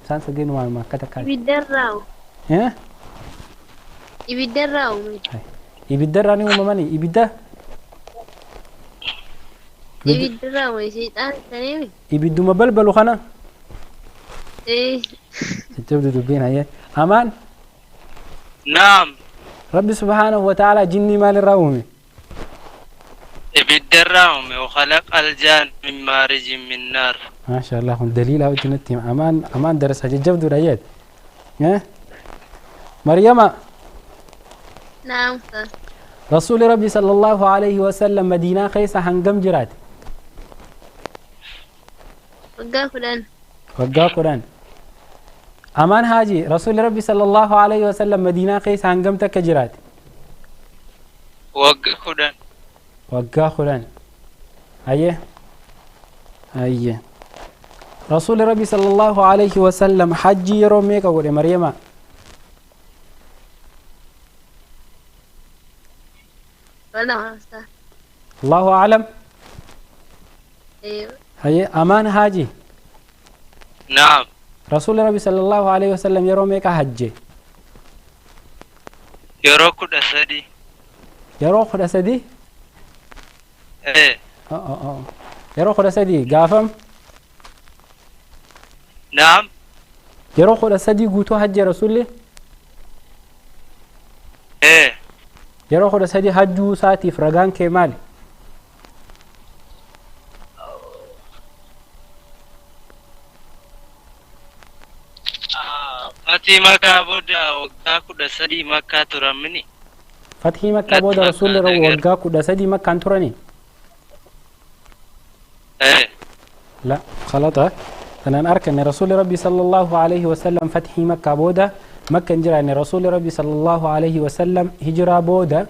isaan sadeen waanuma akka takkaati. Ibiddarraa uume. Ibiddarraa uume. Ibiddarraa ni uumamani? Ibidda? Ibiddarraa uume shayxaana saniimi. Ibidduma balbalu kana? Jajjabdu dubbiin hayyee. Amaan? Naam. Rabbi subhaanahu wa ta'ala jinni maalirraa uume? Ibiddarraa uume. Wakhalaqal jaan min maarijin min naar. Maasha Allah kun daliila wajjin amaan amaan darasa jajjabduudha jeet. Maryama. Naam. Rasuuli Rabbi sallallahu alayhi wa sallam Madiinaa keessa hangam jiraate? Waggaa 10. Waggaa 10. Amaan Haaji Rasuuli Rabbi sallallahu alayhi wa sallam Madiinaa keessa hangam takka jiraate? Waggaa 10. Waggaa 10. Hayyee. Hayyee. Rasuuli Rabbi sallallahu alayhi wa sallam hajji yeroo meeqa godhe Maryama? Allahu a'lam. Hayyee Amaan Haaji. Naam. Rasuuli Rabbi sallallahu alayhi wa sallam yeroo meeqa hajje? Yeroo 13. Yeroo 13? Yeroo 13 gaafam? Naam. Yeroo 13 guutuu hajje Rasuulli? Yeroo 13 hajjuu isaatiif ragaan kee maali? Fatii Makkaa booda waggaa 13 Makkaa turamini. Fatii Makkaa booda Rasuulli waggaa 13 Makkaan turani? لا خلطة. أنا أرك أن رسول ربي صلى الله عليه وسلم فتح مكة بودا مكة جرى أن رسول ربي صلى الله عليه وسلم هجرة بودا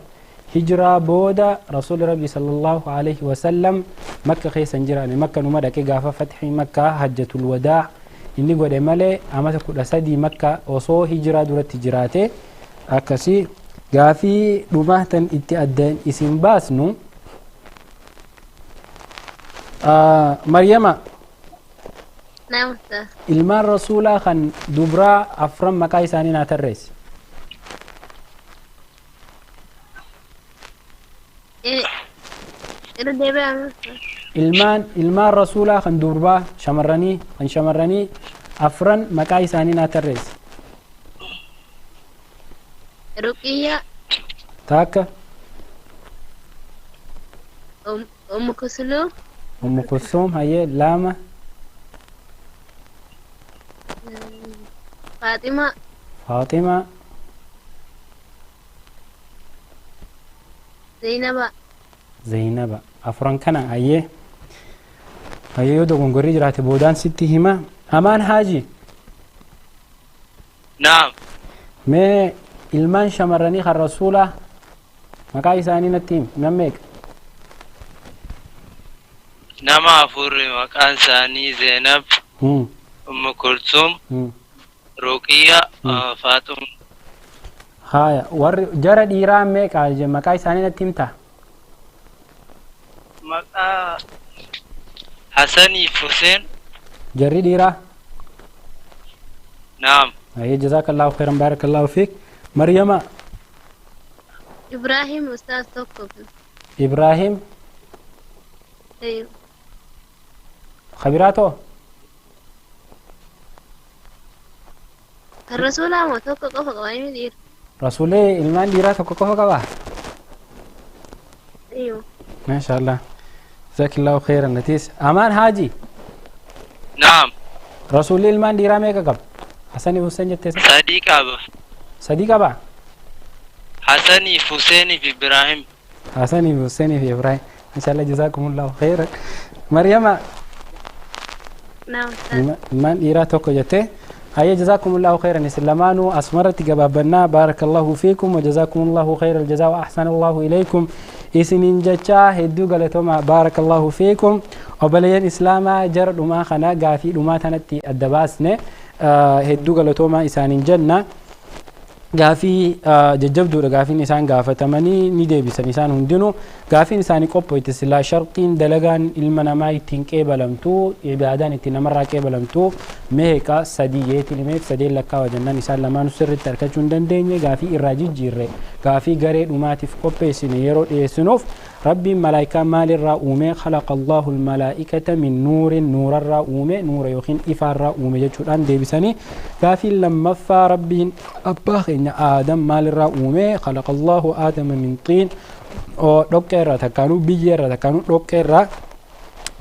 هجرة بودا رسول ربي صلى الله عليه وسلم مكة خيسا جرى أن مكة نمدك قافة فتح مكة حجة الوداع إني قد مالي أما تقول أسدي مكة وصو هجرة دولة تجراته أكسي قافي رمهتا اتأدين اسم باسنو. مريم. نعم. ilmaan rasuulaa kan dubraa afran maqaa isaanii naa tarreessi. Ilmaan rasuulaa kan durbaa shamarranii kan shamarranii afran maqaa isaanii naa tarreessi. Ruqiyyaa. Takka. Ummu Kulsuum. Ummu Kulsuum hayyee lama. Fatima. Fatima. Zainaba. Zainaba. Afran kana hayyee. Hayyee yoo dogongorri jiraate boodaan sitti hima. Amaan Haaji. Naam. Mee ilmaan shamarranii kan rasuulaa maqaa isaanii natti himi. Nam meeqa? Nama afur maqaan isaanii Zainab. Ummu Kulsuum. Ruqiyyaa, Faaxuma. Haya, warri jara dhiiraa meeqa maqaa isaanii natti himtaa? Maqaa Hasanii fi Huseen. Jarri dhiiraa? Naam. Hayyee jazaakallahu khairan baarakallahu fiik. Maryama. Ibrahim ustaaz tokko. Ibrahim. Khabiraatoo? Kan rasuulaa moo tokko qofa qaba inni dhiira? Rasuulee ilmaan dhiiraa tokko qofa qaba? Iyo. Maasha Allah. Jazakallahu khairan natiis. Amaan Haaji. Naam. Rasuulli ilmaan dhiiraa meeqa qaba? Hasanii Hussein jettee? Sadii qaba. Sadii qaba? Hasanii fi Huseenii fi Ibrahim. Hasanii fi Huseenii fi Ibrahim. Maasha Allah jazakumullahu khairan. Maryama. Naam. Ilmaan dhiiraa tokko jettee. هيا جزاكم الله خيرا سلمانو أسمرت جبابنا بارك الله فيكم وجزاكم الله خير الجزاء وأحسن الله إليكم إسنين جتشا هدو قالتهم بارك الله فيكم وبلين إسلاما جرد ما خنا قافي ما تنتي الدباسنة هدو قالتهم إسانين جنة Gaafii jajjabduudha gaafiin isaan gaafatamanii ni deebisan isaan hundinuu gaafiin isaanii qopho'ite silaa sharqiin dalagaan ilma namaa ittiin qeebalamtu ibaadaan ittiin namarraa qeebalamtu meeqa sadii yeetiin himeef sadeen lakkaawa jennaan isaan lamaanuu sirriitti argachuu hin dandeenye gaafii irraa jijjiirre gaafii garee dhumaatiif qopheessine yeroo dhiyeessinuuf rabbiin malaayikaa maalirraa uume khalaqa allahu almalaa'ikata min nuurin nuurarraa uume nuura yookiin ifaarraa uume jechuudhaan deebisanii gaafiin lammaffaa rabbiin abbaa keenya aadam maalirraa uume khalaqa allahu aadama min xiin dhoqqeerraa takkaanuu biyyeerraa takkaanuu dhoqqeerraa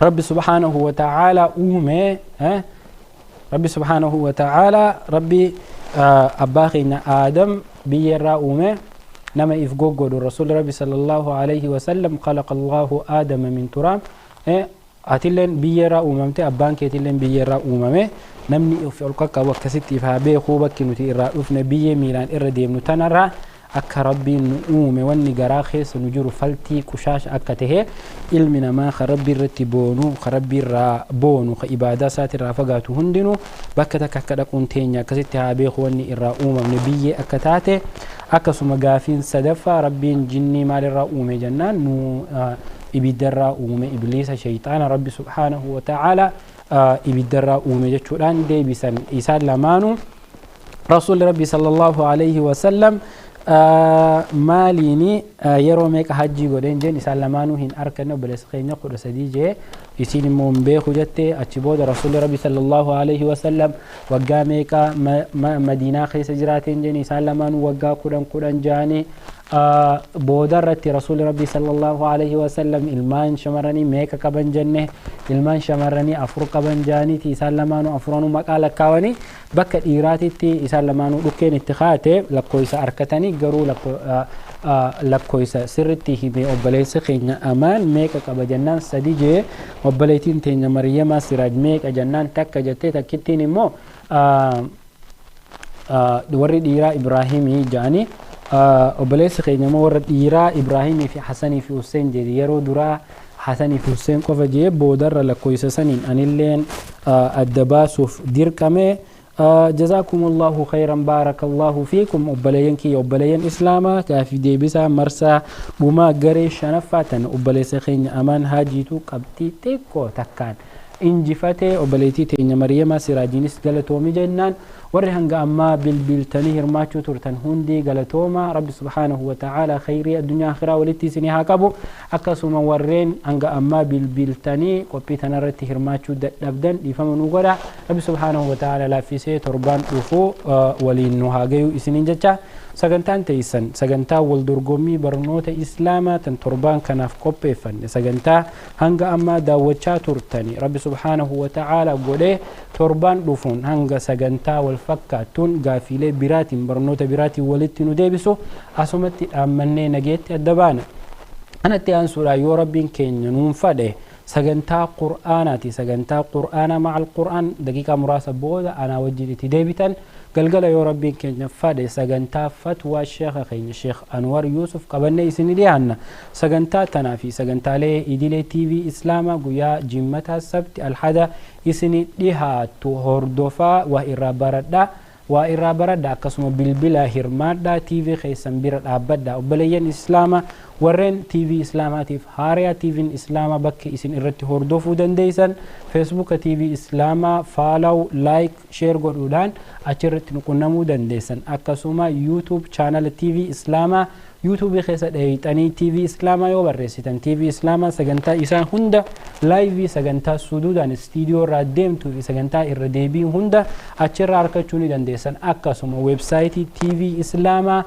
rabbi subhaanahu wa ta'aalaa uume rabbi subhaanahu wa ta'aalaa rabbi abbaa keenya aadam biyyeerraa uume nama if goggodhu rasuulli rabbi sallallahu alayhi wasallam khalaqa allahu aadama min turaab atilleen biyyeerraa uumamte abbaan keetilleen biyyeerraa uumame namni of ol qaqqabu akkasitti if haa beekuu bakki nuti irraa dhufne biyyee miilaan irra deemnu tanarraa akka rabbiin nu uume wanni garaa keessa nu jiru faltii qushaasha akka tahe ilmi namaa ka rabbi irratti boonu ka rabbi irraa boonu ka ibaadaa isaatirraa fagaatu hundinuu bakka takka akka dhaquun teenya akkasitti haa beeku wanni irraa uumamne biyyee akka taate akkasuma gaafiin sadaffaa rabbiin jinnii maalirraa uume jennaan nu ibiddarraa uume ibliisa shayxaana rabbi subhaanahu wa ta'aala ibiddarraa uume jechuudhaan deebisan isaan lamaanuu rasuulli rabbi sallallahu alayhi wasallam maaliini yeroo meeqa hajjii godheen jeen isaan lamaanuu hin arkanne obboleessa keenya 13 jee isiin immoo hin beeku jette achi booda rasuulli rabbi sallallahu alayhi wasallam waggaa meeqa madiinaa keessa jiraateen jeen isaan lamaanuu waggaa 10 10 jaanii booda irratti rasuulli rabbi sallallahu alayhi wasallam ilmaan shamarranii meeqa qaban jenne ilmaan shamarranii 4 qaban jaaniiti isaan lamaanuu afuranuu maqaa lakkaawanii bakka dhiiraatitti isaan lamaanuu dhukkeen itti kaate lakkoofsa harkatanii garuu lakkoofsa sirritti hime obboleessi keenya amaan meeqa qaba jennaan 3 jee obboleettiin teenya Mariyama Siraaj meeqa jennaan takka jettee takkittiin immoo warri dhiiraa Ibraahimii jaanii obboleessi keenya immoo warra dhiiraa Ibraahimii fi Hasanii fi Hussein jedhi yeroo duraa Hasanii fi Hussein qofa jee boodarra lakkoofsa saniin anilleen adda baasuuf dirqame جزاكم الله خيرا بارك الله فيكم obboleeyyan kiyya obboleeyyan islaamaa gaafii deebisaa marsaa dhumaa garee shanaffaatan obboleessa keenya amaan haajiitu qabxii xiqqoo takkaan injifatee obboleettii teenya Mariyama Siraajiinis galatoomi jennaan warri hanga ammaa bilbiltanii hirmaachuu turtan hundi galatooma rabbi subhaanahu wa ta'aala khayrii addunyaa akhiraa walitti isinii haa qabu akkasuma warreen hanga ammaa bilbiltanii qophii tanarratti hirmaachuu dadhabdan dhiifama nu godha rabbi subhaanahu wa ta'aala laaffisee torbaan dhufuu waliin nu haa gayu isiniin jecha sagantaan teessan sagantaa wal dorgommii barnoota islaamaa tan torbaan kanaaf qopheeffanne sagantaa hanga ammaa daawwachaa turtani rabbi subhaanahu wa ta'aala godhee torbaan dhufuun hanga sagantaa wal fakkaattuun gaafiilee biraatiin barnoota biraatiin walitti nu deebisu asumatti dhaammannee nageetti adda baana. Anatti aansuudhaan yoo rabbiin keenya nuun fadhe sagantaa qur'aanaati sagantaa qur'aanaa macal qur'aan daqiiqaa muraasa booda anaa wajjin itti deebitan galgala yoo rabbiin keenya fadhe sagantaa fatwaa sheekha keenya sheekh Anwar Yuusuf qabannee isin dhiyaanna sagantaa tanaa fi sagantaalee idilee TV Islaamaa guyyaa jimmataa sabti alhada isin dhihaattu hordofaa waa irraa baradhaa waa irraa baradha akkasuma bilbila hirmaadhaa TV keessan bira dhaabbadha obboleeyyan islaamaa warreen TV islaamaatiif haariyaa TVn islaamaa bakka isin irratti hordofuu dandeessan feesbuuka TV islaamaa faalaw laayik sheer godhuudhaan achirratti nu qunnamuu dandeessan akkasuma yuutuub chaanala TV islaamaa yuutuubii keessa dheeyxanii TV islaamaa yoo barreessitan TV islaamaa sagantaa isaa hunda laayivii sagantaa suduudhaan istiidiyoo irraa deemtuu fi sagantaa irra deebii hunda achirraa argachuu ni dandeessan akkasuma weebsaayitii TV islaamaa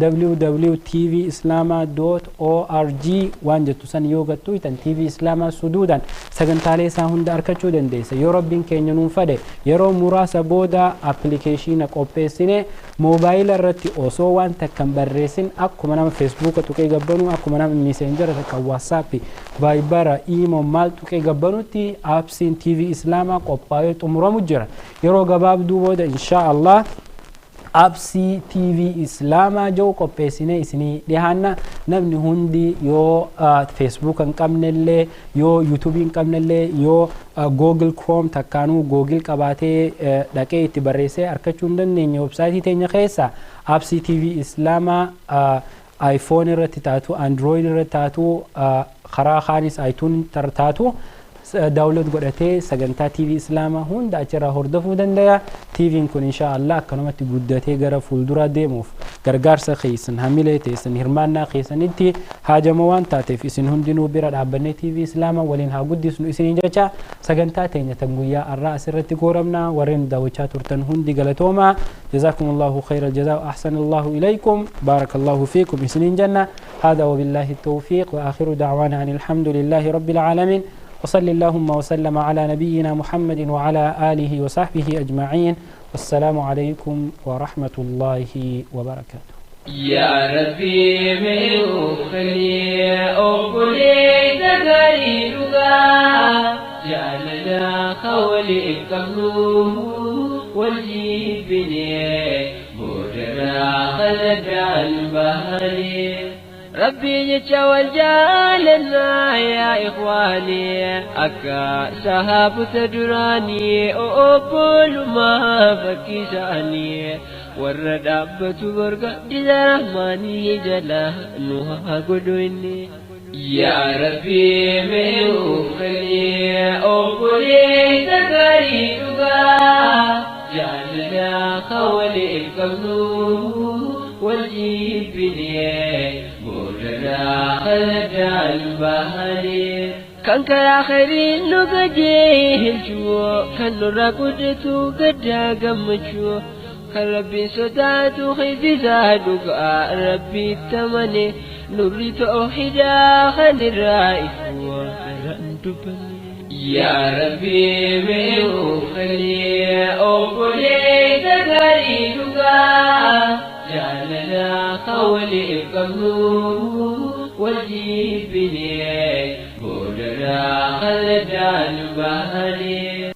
www.tvislama.org waan jettu san yoo gattu itan TV Islaamaa suduudhaan sagantaalee isaa hunda argachuu dandeessa yoo rabbiin keenya nuun fadhe yeroo muraasa booda appilikeeshina qopheessine moobaayila irratti osoo waan takka hin barreessin akkuma nama feesbuuka tuqee gabbanuu akkuma nama miseenjara takka waasaappi vaayibara iimoo maal tuqee gabbanutti aapsiin TV Islaamaa qophaa'ee xumuramu jira yeroo gabaabduu booda inshaa Allah Absii TV Islaamaa jiru qopheessinee isinii dhiyaanna. Namni hundi yoo Facebook hin qabnellee, yoo YouTube hin qabnellee, yoo Google Chrome takkaanuu Google qabaatee dhaqee itti barreessee argachuu hin dandeenye, websaayitii teenya keessa Absii TV Islaamaa iPhone irratti taatu, Android irratti taatu, karaa kaanis iTunes taatu download godhatee sagantaa TV Islaamaa hunda achirraa hordofuu danda'a. TV'n kun insha Allah akkanumatti guddatee gara fuuldura deemuuf gargaarsa keessan, hamilee teessan, hirmaannaa keessanitti haajama waan taateef isin hundinuu bira dhaabbannee TV Islaamaa waliin haa guddisnu isiniin jecha sagantaa teenya tan guyyaa har'aa asirratti gooramna. Warreen daawwachaa turtan hundi galatoomaa. جزاكم الله خير الجزاء، أحسن الله إليكم، بارك الله فيكم isiniin jenna. هذا وبالله التوفيق، وآخر دعوانا أن الحمد لله رب العالمين، وصل اللهم وسلم على نبينا محمد وعلى آله وصحبه أجمعين، والسلام عليكم ورحمة الله وبركاته. يا ربي من خلي أقولي تقريبا جعلنا خولي قبله والجيبني بودنا خلد البهري ربي يتشوى جالنا يا إخواني أكا سهاب تدراني أقول ما فكساني ورد أبت برقة رحماني جلا نوها قدويني يا ربي من خلي أقولي تقريبا جعلنا خولي القبلو والجيبني بودنا خلد البهري كان كراخرين نقجيه الجو كان نراقدتو قد قمتشو كان ربي صداتو خيزي زادوك ربي التمني نوري توحيدا خل الرائف يا ربي من خلي أقولي تقريبا جعلنا خولي القبلو والجيبني بودنا خلد البهري.